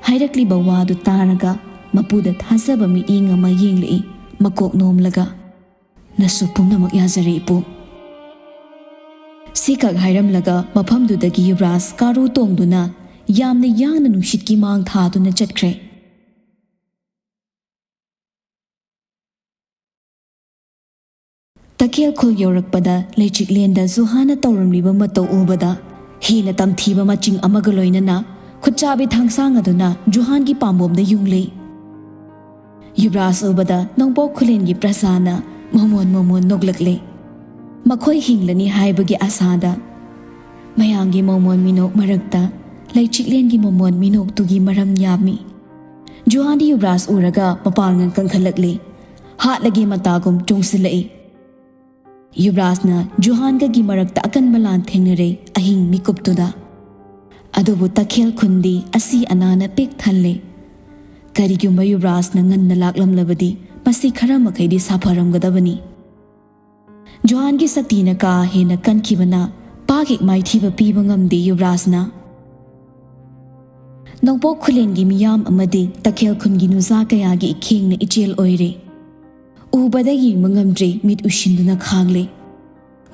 ꯍꯥꯏꯔꯛꯂꯤꯕ ꯋꯥꯗꯨ ꯇꯥꯔꯒ ꯃꯄꯨꯗ ꯊꯥꯖꯕ ꯃꯤꯠꯌꯦꯡ ꯑꯃ ꯌꯦꯡꯂꯛꯏ, ꯃꯀꯣꯛ ꯅꯣꯝꯂꯒ꯫ "ꯅꯁꯨ ꯄꯨꯝꯅꯃꯛ ꯌꯥꯖꯔꯦ, ꯏꯄꯨ"꯫ ꯁꯤꯈꯛ ꯍꯥꯏꯔꯝꯂꯒ ꯃꯐꯝꯗꯨꯗꯒꯤ ꯌꯨꯕꯔꯥꯖ ꯀꯥꯔꯨ ꯇꯣꯡꯗꯨꯅ ꯌꯥꯝꯅ ꯌꯥꯡꯅ ꯅꯨꯡꯁꯤꯠꯀꯤ ꯃꯥꯡ ꯊꯥꯗꯨꯅ ꯆꯠꯈ꯭ꯔꯦ꯫ ꯇꯈꯦꯜ ꯈꯨꯜ ꯌꯧꯔꯛꯄꯗ ꯂꯩꯆꯤꯛꯂꯦꯟꯗ ꯖꯨꯍꯥꯟꯅ ꯇꯧꯔꯝꯂꯤꯕ ꯃꯇꯧ ꯎꯕꯗ ꯍꯦꯟꯅ ꯇꯝꯊꯤꯕ ꯃꯆꯤꯡ ꯑꯃꯒ ꯂꯣꯏꯅꯅ ꯈꯨꯠꯆꯥꯕꯤ ꯊꯥꯡꯁꯥꯡ ꯑꯗꯨꯅ ꯖꯨꯍꯥꯟꯒꯤ ꯄꯥꯝꯕꯣꯝꯗ ꯌꯨꯡꯂꯦ꯫ ꯌꯨꯕꯔꯥꯖ ꯎꯕꯗ ꯅꯣꯡꯄꯣꯛ ꯈꯨꯂꯦꯟꯒꯤ ꯄ꯭ꯔꯖꯥꯅ ꯃꯣꯃꯣꯟ ꯃꯣꯃꯣꯟ ꯅꯣꯛꯂꯛꯂꯦ꯫ ꯃꯈꯣꯏ ꯍꯤꯡꯂꯅꯤ ꯍꯥꯏꯕꯒꯤ ꯑꯁꯥꯗ꯫ ꯃꯌꯥꯝꯒꯤ ꯃꯣꯃꯣꯟ ꯃꯤꯅꯣꯛ ꯃꯔꯛꯇ ꯂꯩꯆꯤꯛꯂꯦꯟꯒꯤ ꯃꯣꯃꯣꯟ ꯃꯤꯅꯣꯛꯇꯨꯒꯤ ꯃꯔꯝ ꯌꯥꯝꯃꯤ꯫ ꯖꯨꯍꯥꯟꯗꯤ ꯌꯨꯕꯔꯥꯖ ꯎꯔꯒ ꯃꯄꯥꯡꯒꯜ ꯀꯟꯈꯠꯂꯛꯂꯦ꯫ ꯍꯥꯠꯂꯒꯦ ꯃꯇꯥꯒꯨꯝ ꯆꯣꯡꯁꯤꯜꯂꯛꯏ꯫ ꯌꯨꯕꯔꯥꯖꯅ ꯖꯨꯍꯥꯟꯒꯒꯤ ꯃꯔꯛꯇ ꯑꯀꯟꯕ ꯂꯥꯟ ꯊꯦꯡꯅꯔꯦ ꯑꯍꯤꯡ ꯃꯤꯀꯨꯞꯇꯨꯗ꯫ ꯑꯗꯨꯕꯨ ꯇꯈꯦꯜ ꯈꯨꯟꯗꯤ ꯑꯁꯤ ꯑꯅꯥꯅ ꯄꯤꯛ ꯊꯜꯂꯦ꯫ ꯀꯔꯤꯒꯨꯝꯕ ꯌꯨꯕꯔꯥꯖꯅ ꯉꯟꯅ ꯂꯥꯛꯂꯝꯂꯕꯗꯤ ꯃꯁꯤ ꯈꯔ ꯃꯈꯩꯗꯤ ꯁꯥꯐꯔꯝꯒꯗꯕꯅꯤ꯫ ꯖꯨꯍꯥꯟꯒꯤ ꯁꯛꯇꯤꯅ ꯀꯥ ꯍꯦꯟꯅ ꯀꯟꯈꯤꯕꯅ ꯄꯥꯛ ꯍꯦꯛ ꯃꯥꯏꯊꯤꯕ ꯄꯤꯕ ꯉꯝꯗꯦ ꯌꯨꯕꯔꯥꯖꯅ꯫ ꯅꯣꯡꯄꯣꯛ ꯈꯨꯂꯦꯟꯒꯤ ꯃꯤꯌꯥꯝ ꯑꯃꯗꯤ ꯇꯈꯦꯜ ꯈꯨꯟꯒꯤ ꯅꯨꯖꯥ ꯀꯌꯥꯒꯤ ꯏꯈꯦꯡꯅ ꯏꯆꯦꯜ ꯑꯣꯏꯔꯦ꯫ ꯎꯕꯗ ꯌꯦꯡꯕ ꯉꯝꯗ꯭ꯔꯦ, ꯃꯤꯠ ꯎꯏꯁꯤꯟꯗꯨꯅ ꯈꯥꯡꯂꯦ꯫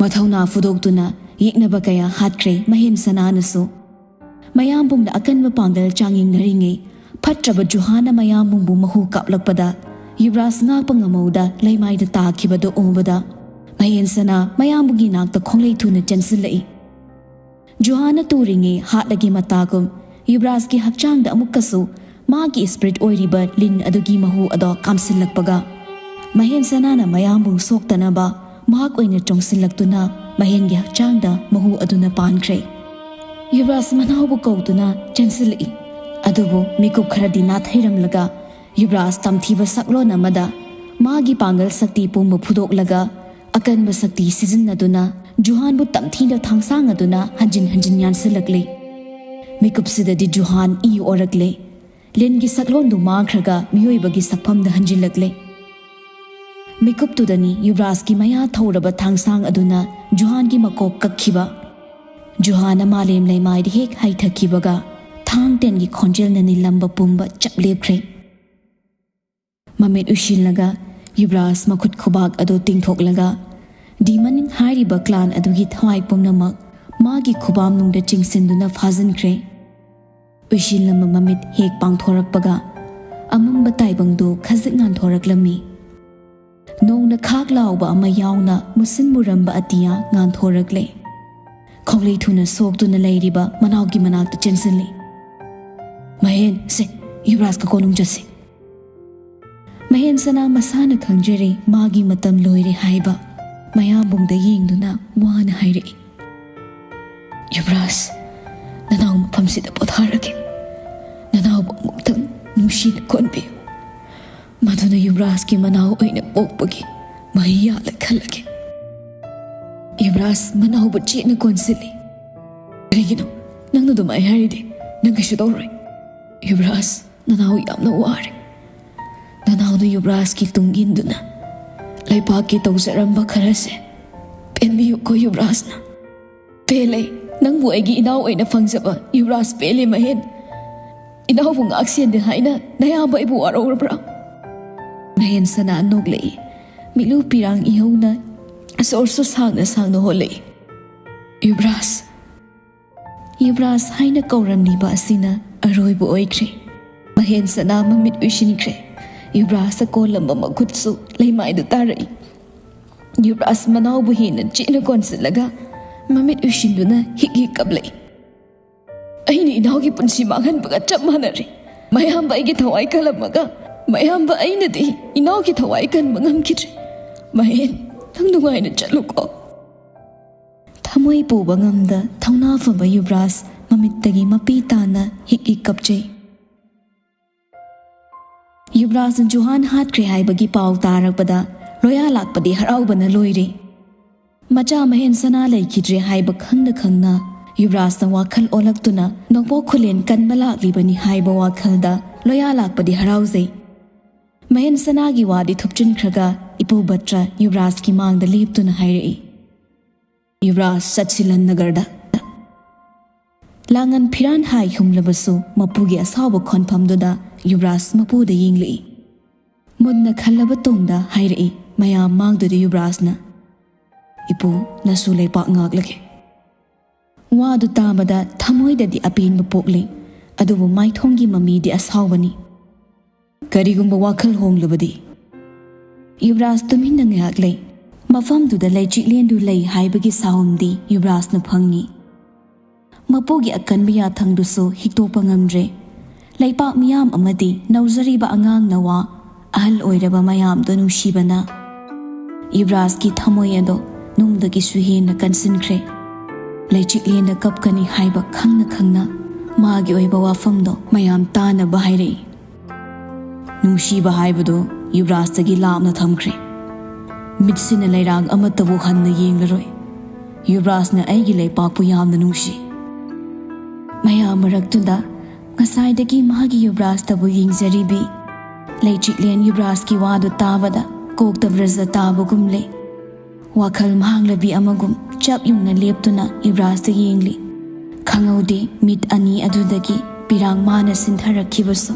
ꯃꯊꯧꯅꯥ ꯐꯨꯗꯣꯛꯇꯨꯅ ꯌꯦꯛꯅꯕ ꯀꯌꯥ ꯍꯥꯠꯈ꯭ꯔꯦ ꯃꯍꯦꯟ ꯁꯅꯥꯅꯁꯨ꯫ ꯃꯌꯥꯝꯕꯨꯡꯅ ꯑꯀꯟꯕ ꯄꯥꯡꯒꯜ ꯆꯥꯡꯌꯦꯡꯅꯔꯤꯉꯩ ꯐꯠꯇ꯭ꯔꯕ ꯖꯨꯍꯥꯟꯅ ꯃꯌꯥꯝꯕꯨꯡꯕꯨ ꯃꯍꯨ ꯀꯥꯞꯂꯛꯄꯗ ꯌꯨꯕꯔꯥꯖ ꯉꯥꯛꯄ ꯉꯝꯍꯧꯗ ꯂꯩꯃꯥꯏꯗ ꯇꯥꯈꯤꯕꯗꯨ ꯎꯕꯗ ꯃꯍꯦꯟ ꯁꯅꯥ ꯃꯌꯥꯝꯕꯨꯡꯒꯤ ꯅꯥꯛꯇ ꯈꯣꯡꯂꯩ ꯊꯨꯅ ꯆꯦꯟꯁꯤꯜꯂꯛꯏ꯫ ꯖꯨꯍꯥꯟꯅ ꯇꯨꯔꯤꯉꯩ ꯍꯥꯠꯂꯒꯦ ꯃꯇꯥꯒꯨꯝ ꯌꯨꯕꯔꯥꯖꯀꯤ ꯍꯛꯆꯥꯡꯗ ꯑꯃꯨꯛꯀꯁꯨ ꯃꯥꯒꯤ ꯏꯁꯄ꯭ꯔꯤꯠ ꯑꯣꯏꯔꯤꯕ ꯂꯤꯟ ꯑꯗꯨꯒꯤ ꯃꯍꯨ ꯑꯗꯣ ꯀꯥꯝꯁꯤꯜꯂꯛꯄꯒ ꯃꯍꯦꯟ ꯁꯅꯥꯅ ꯃꯌꯥꯝꯕꯨꯡ ꯁꯣꯛꯇꯅꯕ ꯃꯍꯥꯛ ꯑꯣꯏꯅ ꯆꯣꯡꯁꯤꯜꯂꯛꯇꯨꯅ ꯃꯍꯦꯟꯒꯤ ꯍꯛꯆꯥꯡꯗ ꯃꯍꯨ ꯑꯗꯨꯅ ꯄꯥꯟꯈ꯭ꯔꯦ꯫ ꯌꯨꯕꯔꯥꯖ ꯃꯅꯥꯎꯕꯨ ꯀꯧꯗꯨꯅ ꯆꯦꯟꯁꯤꯜꯂꯛꯏ꯫ ꯑꯗꯨꯕꯨ ꯃꯤꯀꯨꯞ ꯈꯔꯗꯤ ꯅꯥꯊꯩꯔꯝꯂꯒ ꯌꯨꯕꯔꯥꯖ ꯇꯝꯊꯤꯕ ꯁꯛꯂꯣꯟ ꯑꯃꯗ ꯃꯥꯒꯤ ꯄꯥꯡꯒꯜ ꯁꯛꯇꯤ ꯄꯨꯝꯕ ꯐꯨꯗꯣꯛꯂꯒ ꯑꯀꯟꯕ ꯁꯛꯇꯤ ꯁꯤꯖꯤꯟꯅꯗꯨꯅ ꯖꯨꯍꯥꯟꯕꯨ ꯇꯝꯊꯤꯅ ꯊꯥꯡꯁꯥꯡ ꯑꯗꯨꯅ ꯍꯟꯖꯤꯟ ꯍꯟꯖꯤꯟ ꯌꯥꯟꯁꯤꯜꯂꯛꯂꯦ꯫ ꯃꯤꯀꯨꯞꯁꯤꯗꯗꯤ ꯖꯨꯍꯥꯟ ꯏ ꯑꯣꯔꯛꯂꯦ꯫ ꯂꯤꯟꯒꯤ ꯁꯛꯂꯣꯟꯗꯨ ꯃꯥꯡꯈ꯭ꯔꯒ ꯃꯤꯑꯣꯏꯕꯒꯤ ꯁꯛꯐꯝꯗ ꯍꯟꯖꯤꯜꯂꯛꯂꯦ꯫ ꯃꯤꯀꯨꯞꯇꯨꯗꯅꯤ ꯌꯨꯕꯔꯥꯖꯀꯤ ꯃꯌꯥ ꯊꯧꯔꯕ ꯊꯥꯡꯁꯥꯡ ꯑꯗꯨꯅ ꯖꯨꯍꯥꯟꯒꯤ ꯃꯀꯣꯛ ꯀꯛꯈꯤꯕ꯫ ꯖꯨꯍꯥꯟꯅ ꯃꯥꯂꯦꯝ ꯂꯩꯃꯥꯏꯗ ꯍꯦꯛ ꯍꯥꯏꯊꯈꯤꯕꯒ, ꯊꯥꯡ ꯇꯦꯟꯒꯤ ꯈꯣꯟꯖꯦꯜꯅ ꯅꯤꯜꯂꯝꯕ ꯄꯨꯝꯕ ꯆꯞ ꯂꯦꯞꯈ꯭ꯔꯦ꯫ ꯃꯃꯤꯠ ꯎꯏꯁꯤꯜꯂꯒ ꯌꯨꯕꯔꯥꯖ ꯃꯈꯨꯠ ꯈꯨꯕꯥꯛ ꯑꯗꯨ ꯇꯤꯡꯊꯣꯛꯂꯒ, ꯗꯤꯃꯟ ꯍꯥꯏꯔꯤꯕ ꯀ꯭ꯂꯥꯟ ꯑꯗꯨꯒꯤ ꯊꯋꯥꯏ ꯄꯨꯝꯅꯃꯛ ꯃꯥꯒꯤ ꯈꯨꯕꯥꯝꯅꯨꯡꯗ ꯆꯤꯡꯁꯤꯟꯗꯨꯅ ꯐꯥꯖꯤꯟꯈ꯭ꯔꯦ꯫ ꯎꯏꯁꯤꯜꯂꯝꯕ ꯃꯃꯤꯠ ꯍꯦꯛ ꯄꯥꯡꯊꯣꯔꯛꯄꯒ, ꯑꯃꯝꯕ ꯇꯥꯏꯕꯪꯗꯨ ꯈꯖꯤꯛ ꯉꯥꯟꯊꯣꯔꯛꯂꯝꯃꯤ꯫ ꯅꯣꯡꯅ ꯈꯥꯛ ꯂꯥꯎꯕ ꯑꯃ ꯌꯥꯎꯅ ꯃꯨꯁꯤꯟ ꯃꯨꯔꯝꯕ ꯑꯇꯤꯌꯥ ꯉꯥꯟꯊꯣꯔꯛꯂꯦ꯫ ꯈꯣꯡꯂꯩ ꯊꯨꯅ ꯁꯣꯛꯇꯨꯅ ꯂꯩꯔꯤꯕ ꯃꯅꯥꯎꯒꯤ ꯃꯅꯥꯛꯇ ꯆꯦꯟꯁꯤꯜꯂꯤ꯫ "ꯃꯍꯦꯟ, ꯁꯦ, ꯌꯨꯕꯔꯥꯖꯀ ꯀꯣꯅꯨꯡ ꯆꯠꯁꯤ꯫" ꯃꯍꯦꯟ ꯁꯅꯥ ꯃꯁꯥꯅ ꯈꯪꯖꯔꯦ ꯃꯥꯒꯤ ꯃꯇꯝ ꯂꯣꯏꯔꯦ ꯍꯥꯏꯕ꯫ ꯃꯌꯥꯝꯕꯨꯡꯗ ꯌꯦꯡꯗꯨꯅ ꯋꯥꯅ ꯍꯥꯏꯔꯛꯏ, "ꯌꯨꯕꯔꯥꯖ, ꯅꯅꯥꯎ ꯃꯐꯝꯁꯤꯗ ꯄꯣꯊꯥꯔꯒꯦ꯫ ꯅꯅꯥꯎꯕꯨ ꯑꯃꯨꯛꯇꯪ ꯅꯨꯡꯁꯤꯅ ꯀꯣꯟꯕꯤꯌꯨ꯫ ꯃꯗꯨꯅ ꯌꯨꯕꯔꯥꯖꯀꯤ ꯃꯅꯥꯎ ꯑꯣꯏꯅ ꯄꯣꯛꯄꯒꯤ ꯃꯍꯩ ꯌꯥꯜꯂꯦ ꯈꯜꯂꯒꯦ꯫" ꯌꯨꯕꯔꯥꯖ ꯃꯅꯥꯎꯕꯨ ꯆꯦꯠꯅ ꯀꯣꯟꯁꯤꯜꯂꯤ꯫ "ꯀꯔꯤꯒꯤꯅꯣ ꯅꯪꯅ ꯑꯗꯨꯃꯥꯏ ꯍꯥꯏꯔꯤꯗꯤ? ꯅꯪ ꯀꯩꯁꯨ ꯇꯧꯔꯣꯏ꯫ ꯌꯨꯕꯔꯥꯖ, ꯅꯅꯥꯎ ꯌꯥꯝꯅ ꯋꯥꯔꯦ꯫ ꯅꯅꯥꯎꯅ ꯌꯨꯕꯔꯥꯖꯀꯤ ꯇꯨꯡ ꯏꯟꯗꯨꯅ ꯂꯩꯕꯥꯛꯀꯤ ꯇꯧꯖꯔꯝꯕ ꯈꯔꯁꯦ ꯄꯦꯟꯕꯤꯌꯨꯀꯣ ꯌꯨꯕꯔꯥꯖꯅ꯫" "ꯄꯦꯜꯂꯦ꯫ ꯅꯪꯕꯨ ꯑꯩꯒꯤ ꯏꯅꯥꯎ ꯑꯣꯏꯅ ꯐꯪꯖꯕ ꯌꯨꯕꯔꯥꯖ ꯄꯦꯜꯂꯦ ꯃꯍꯦꯟ꯫ ꯏꯅꯥꯎꯕꯨ ꯉꯥꯛ ꯁꯦꯟꯗꯦ ꯍꯥꯏꯅ ꯅꯌꯥꯝꯕ ꯑꯩꯕꯨ ꯋꯥꯔꯧꯔꯕ꯭ꯔꯥ?" ꯃꯍꯦꯟ ꯁꯅꯥ ꯅꯣꯛꯂꯛꯏ꯫ ꯃꯤꯠꯂꯨ ꯄꯤꯔꯥꯡ ꯏꯍꯧꯅ ꯁꯣꯔꯁꯨ ꯁꯥꯡꯅ ꯁꯥꯡꯅ ꯍꯣꯜꯂꯛꯏ꯫ "ꯌꯨꯕꯔꯥꯖ, ꯌꯨꯕꯔꯥꯖ ꯍꯥꯏꯅ ꯀꯧꯔꯝꯂꯤꯕ ꯑꯁꯤꯅ ꯑꯔꯣꯏꯕ ꯑꯣꯏꯈ꯭ꯔꯦ꯫" ꯃꯍꯦꯟ ꯁꯅꯥ ꯃꯃꯤꯠ ꯎꯏꯁꯤꯟꯈ꯭ꯔꯦ꯫ ꯌꯨꯕꯔꯥꯖꯇ ꯀꯣꯜꯂꯝꯕ ꯃꯈꯨꯠꯁꯨ ꯂꯩꯃꯥꯏꯗ ꯇꯥꯔꯛꯏ꯫ ꯌꯨꯕꯔꯥꯖ ꯃꯅꯥꯎꯕꯨ ꯍꯦꯟꯅ ꯆꯦꯠꯅ ꯀꯣꯟꯁꯤꯜꯂꯒ ꯃꯃꯤꯠ ꯎꯏꯁꯤꯟꯗꯨꯅ ꯍꯤꯛ ꯍꯤꯛ ꯀꯞꯂꯛꯏ꯫ "ꯑꯩꯅ ꯏꯅꯥꯎꯒꯤ ꯄꯨꯟꯁꯤ ꯃꯥꯡꯍꯟꯕꯒ ꯆꯞ ꯃꯥꯟꯅꯔꯦ꯫ ꯃꯌꯥꯝꯕ ꯑꯩꯒꯤ ꯊꯋꯥꯏ ꯀꯜꯂꯝꯃꯒ ꯃꯌꯥꯝꯕ ꯑꯩꯅꯗꯤ ꯏꯅꯥꯎꯒꯤ ꯊꯋꯥꯏ ꯀꯟꯕ ꯉꯝꯈꯤꯗ꯭ꯔꯦ꯫ ꯃꯍꯦꯟ, ꯅꯪ ꯅꯨꯡꯉꯥꯏꯅ ꯆꯠꯂꯨꯀꯣ꯫" ꯊꯃꯣꯏ ꯄꯨꯕ ꯉꯝꯗ ꯊꯧꯅꯥ ꯐꯕ ꯌꯨꯕꯔꯥꯖ ꯃꯃꯤꯠꯇꯒꯤ ꯃꯄꯤ ꯇꯥꯅ ꯍꯤꯛ ꯍꯤꯛ ꯀꯞꯆꯩ꯫ ꯌꯨꯕꯔꯥꯖꯅ ꯖꯨꯍꯥꯟ ꯍꯥꯠꯈ꯭ꯔꯦ ꯍꯥꯏꯕꯒꯤ ꯄꯥꯎ ꯇꯥꯔꯛꯄꯗ ꯂꯣꯌꯥ ꯂꯥꯛꯄꯗꯤ ꯍꯔꯥꯎꯕꯅ ꯂꯣꯏꯔꯦ꯫ ꯃꯆꯥ ꯃꯍꯦꯟ ꯁꯅꯥ ꯂꯩꯈꯤꯗ꯭ꯔꯦ ꯍꯥꯏꯕ ꯈꯪꯅ ꯈꯪꯅ ꯌꯨꯕꯔꯥꯖꯅ ꯋꯥꯈꯜ ꯑꯣꯜꯂꯛꯇꯨꯅ ꯅꯣꯡꯄꯣꯛ ꯈꯨꯂꯦꯟ ꯀꯟꯕ ꯂꯥꯛꯂꯤꯕꯅꯤ ꯍꯥꯏꯕ ꯋꯥꯈꯜꯗ ꯂꯣꯌꯥ ꯂꯥꯛꯄꯗꯤ ꯍꯔꯥꯎꯖꯩ꯫ ꯃꯍꯦꯟ ꯁꯅꯥꯒꯤ ꯋꯥꯗꯤ ꯊꯨꯞꯆꯤꯟꯈ꯭ꯔꯒ ꯏꯄꯨ ꯕꯠꯇ꯭ꯔ ꯌꯨꯕꯔꯥꯖꯀꯤ ꯃꯥꯡꯗ ꯂꯦꯞꯇꯨꯅ ꯍꯥꯏꯔꯛꯏ, "ꯌꯨꯕꯔꯥꯖ, ꯆꯠꯁꯤ ꯂꯟ ꯅꯒꯔꯗ꯫ ꯂꯥꯡꯉꯟ ꯐꯤꯔꯥꯟ ꯍꯥꯏ ꯍꯨꯝꯂꯕꯁꯨ ꯃꯄꯨꯒꯤ ꯑꯁꯥꯎꯕ ꯈꯣꯟꯐꯝꯗꯨꯗ ꯌꯨꯕꯔꯥꯖ ꯃꯄꯨꯗ ꯌꯦꯡꯂꯛꯏ꯫ ꯃꯨꯟꯅ ꯈꯜꯂꯕ ꯇꯨꯡꯗ ꯍꯥꯏꯔꯛꯏ ꯃꯌꯥꯝ ꯃꯥꯡꯗꯨꯗ ꯌꯨꯕꯔꯥꯖꯅ, "ꯏꯄꯨ, ꯅꯁꯨ ꯂꯩꯄꯥꯛ ꯉꯥꯛꯂꯒꯦ"꯫ ꯋꯥꯗꯨ ꯇꯥꯕꯗ ꯊꯃꯣꯏꯗꯗꯤ ꯑꯄꯦꯟꯕ ꯄꯣꯛꯂꯤ, ꯑꯗꯨꯕꯨ ꯃꯥꯏꯊꯣꯡꯒꯤ ꯃꯃꯤꯗꯤ ꯑꯁꯥꯎꯕꯅꯤ꯫ "ꯀꯔꯤꯒꯨꯝꯕ ꯋꯥꯈꯜ ꯍꯣꯡꯂꯕꯗꯤ?" ꯌꯨꯕꯔꯥꯖ ꯇꯨꯃꯤꯟꯅ ꯉꯥꯏꯍꯥꯛ ꯂꯩ꯫ ꯃꯐꯝꯗꯨꯗ ꯂꯩꯆꯤꯛꯂꯦꯟꯗꯨ ꯂꯩ ꯍꯥꯏꯕꯒꯤ ꯁꯥꯍꯨꯝꯗꯤ ꯌꯨꯕꯔꯥꯖꯅ ꯐꯪꯉꯤ꯫ ꯃꯄꯨꯒꯤ ꯑꯀꯟꯕ ꯌꯥꯊꯪꯗꯨꯁꯨ ꯍꯤꯛꯇꯣꯛꯄ ꯉꯝꯗ꯭ꯔꯦ꯫ ꯂꯩꯄꯥꯛ ꯃꯤꯌꯥꯝ ꯑꯃꯗꯤ ꯅꯧꯖꯔꯤꯕ ꯑꯉꯥꯡ ꯅꯋꯥ, ꯑꯍꯜ ꯑꯣꯏꯔꯕ ꯃꯌꯥꯝꯗꯣ ꯅꯨꯡꯁꯤꯕꯅ ꯌꯨꯕꯔꯥꯖꯀꯤ ꯊꯃꯣꯏ ꯑꯗꯣ ꯅꯨꯡꯗꯒꯤꯁꯨ ꯍꯦꯟꯅ ꯀꯟꯁꯤꯟꯈ꯭ꯔꯦ꯫ ꯂꯩꯆꯤꯛꯂꯦꯟꯗ ꯀꯞꯀꯅꯤ ꯍꯥꯏꯕ ꯈꯪꯅ ꯈꯪꯅ ꯃꯥꯒꯤ ꯑꯣꯏꯕ ꯋꯥꯐꯝꯗꯣ ꯃꯌꯥꯝ ꯇꯥꯅꯕ ꯍꯥꯏꯔꯛꯏ꯫ ꯅꯨꯡꯁꯤꯕ ꯍꯥꯏꯕꯗꯨ ꯌꯨꯕꯔꯥꯖꯇꯒꯤ ꯂꯥꯞꯅ ꯊꯝꯈ꯭ꯔꯦ꯫ ꯃꯤꯠꯁꯤꯅ ꯂꯩꯔꯥꯡ ꯑꯃꯠꯇꯕꯨ ꯍꯟꯅ ꯌꯦꯡꯂꯔꯣꯏ꯫ ꯌꯨꯕꯔꯥꯖꯅ ꯑꯩꯒꯤ ꯂꯩꯄꯥꯛꯄꯨ ꯌꯥꯝꯅ ꯅꯨꯡꯁꯤ꯫ ꯃꯌꯥꯝ ꯃꯔꯛꯇꯨꯗ ꯉꯁꯥꯏꯗꯒꯤ ꯃꯥꯒꯤ ꯌꯨꯕꯔꯥꯖꯇꯕꯨ ꯌꯦꯡꯖꯔꯤꯕꯤ ꯂꯩꯆꯤꯛꯂꯦꯟ ꯌꯨꯕꯔꯥꯖꯀꯤ ꯋꯥꯗꯨ ꯇꯥꯕꯗ ꯀꯣꯛꯇ ꯕ꯭ꯔꯖ ꯇꯥꯕꯒꯨꯝ ꯂꯩ꯫ ꯋꯥꯈꯜ ꯃꯍꯥꯡꯂꯕꯤ ꯑꯃꯒꯨꯝ ꯆꯞ ꯌꯨꯡꯅ ꯂꯦꯞꯇꯨꯅ ꯌꯨꯕꯔꯥꯖꯇ ꯌꯦꯡꯂꯤ꯫ ꯈꯪꯍꯧꯗꯦ ꯃꯤꯠ ꯑꯅꯤ ꯑꯗꯨꯗꯒꯤ ꯄꯤꯔꯥꯡ ꯃꯥꯅ ꯁꯤꯟꯊꯔꯛꯈꯤꯕꯁꯨ꯫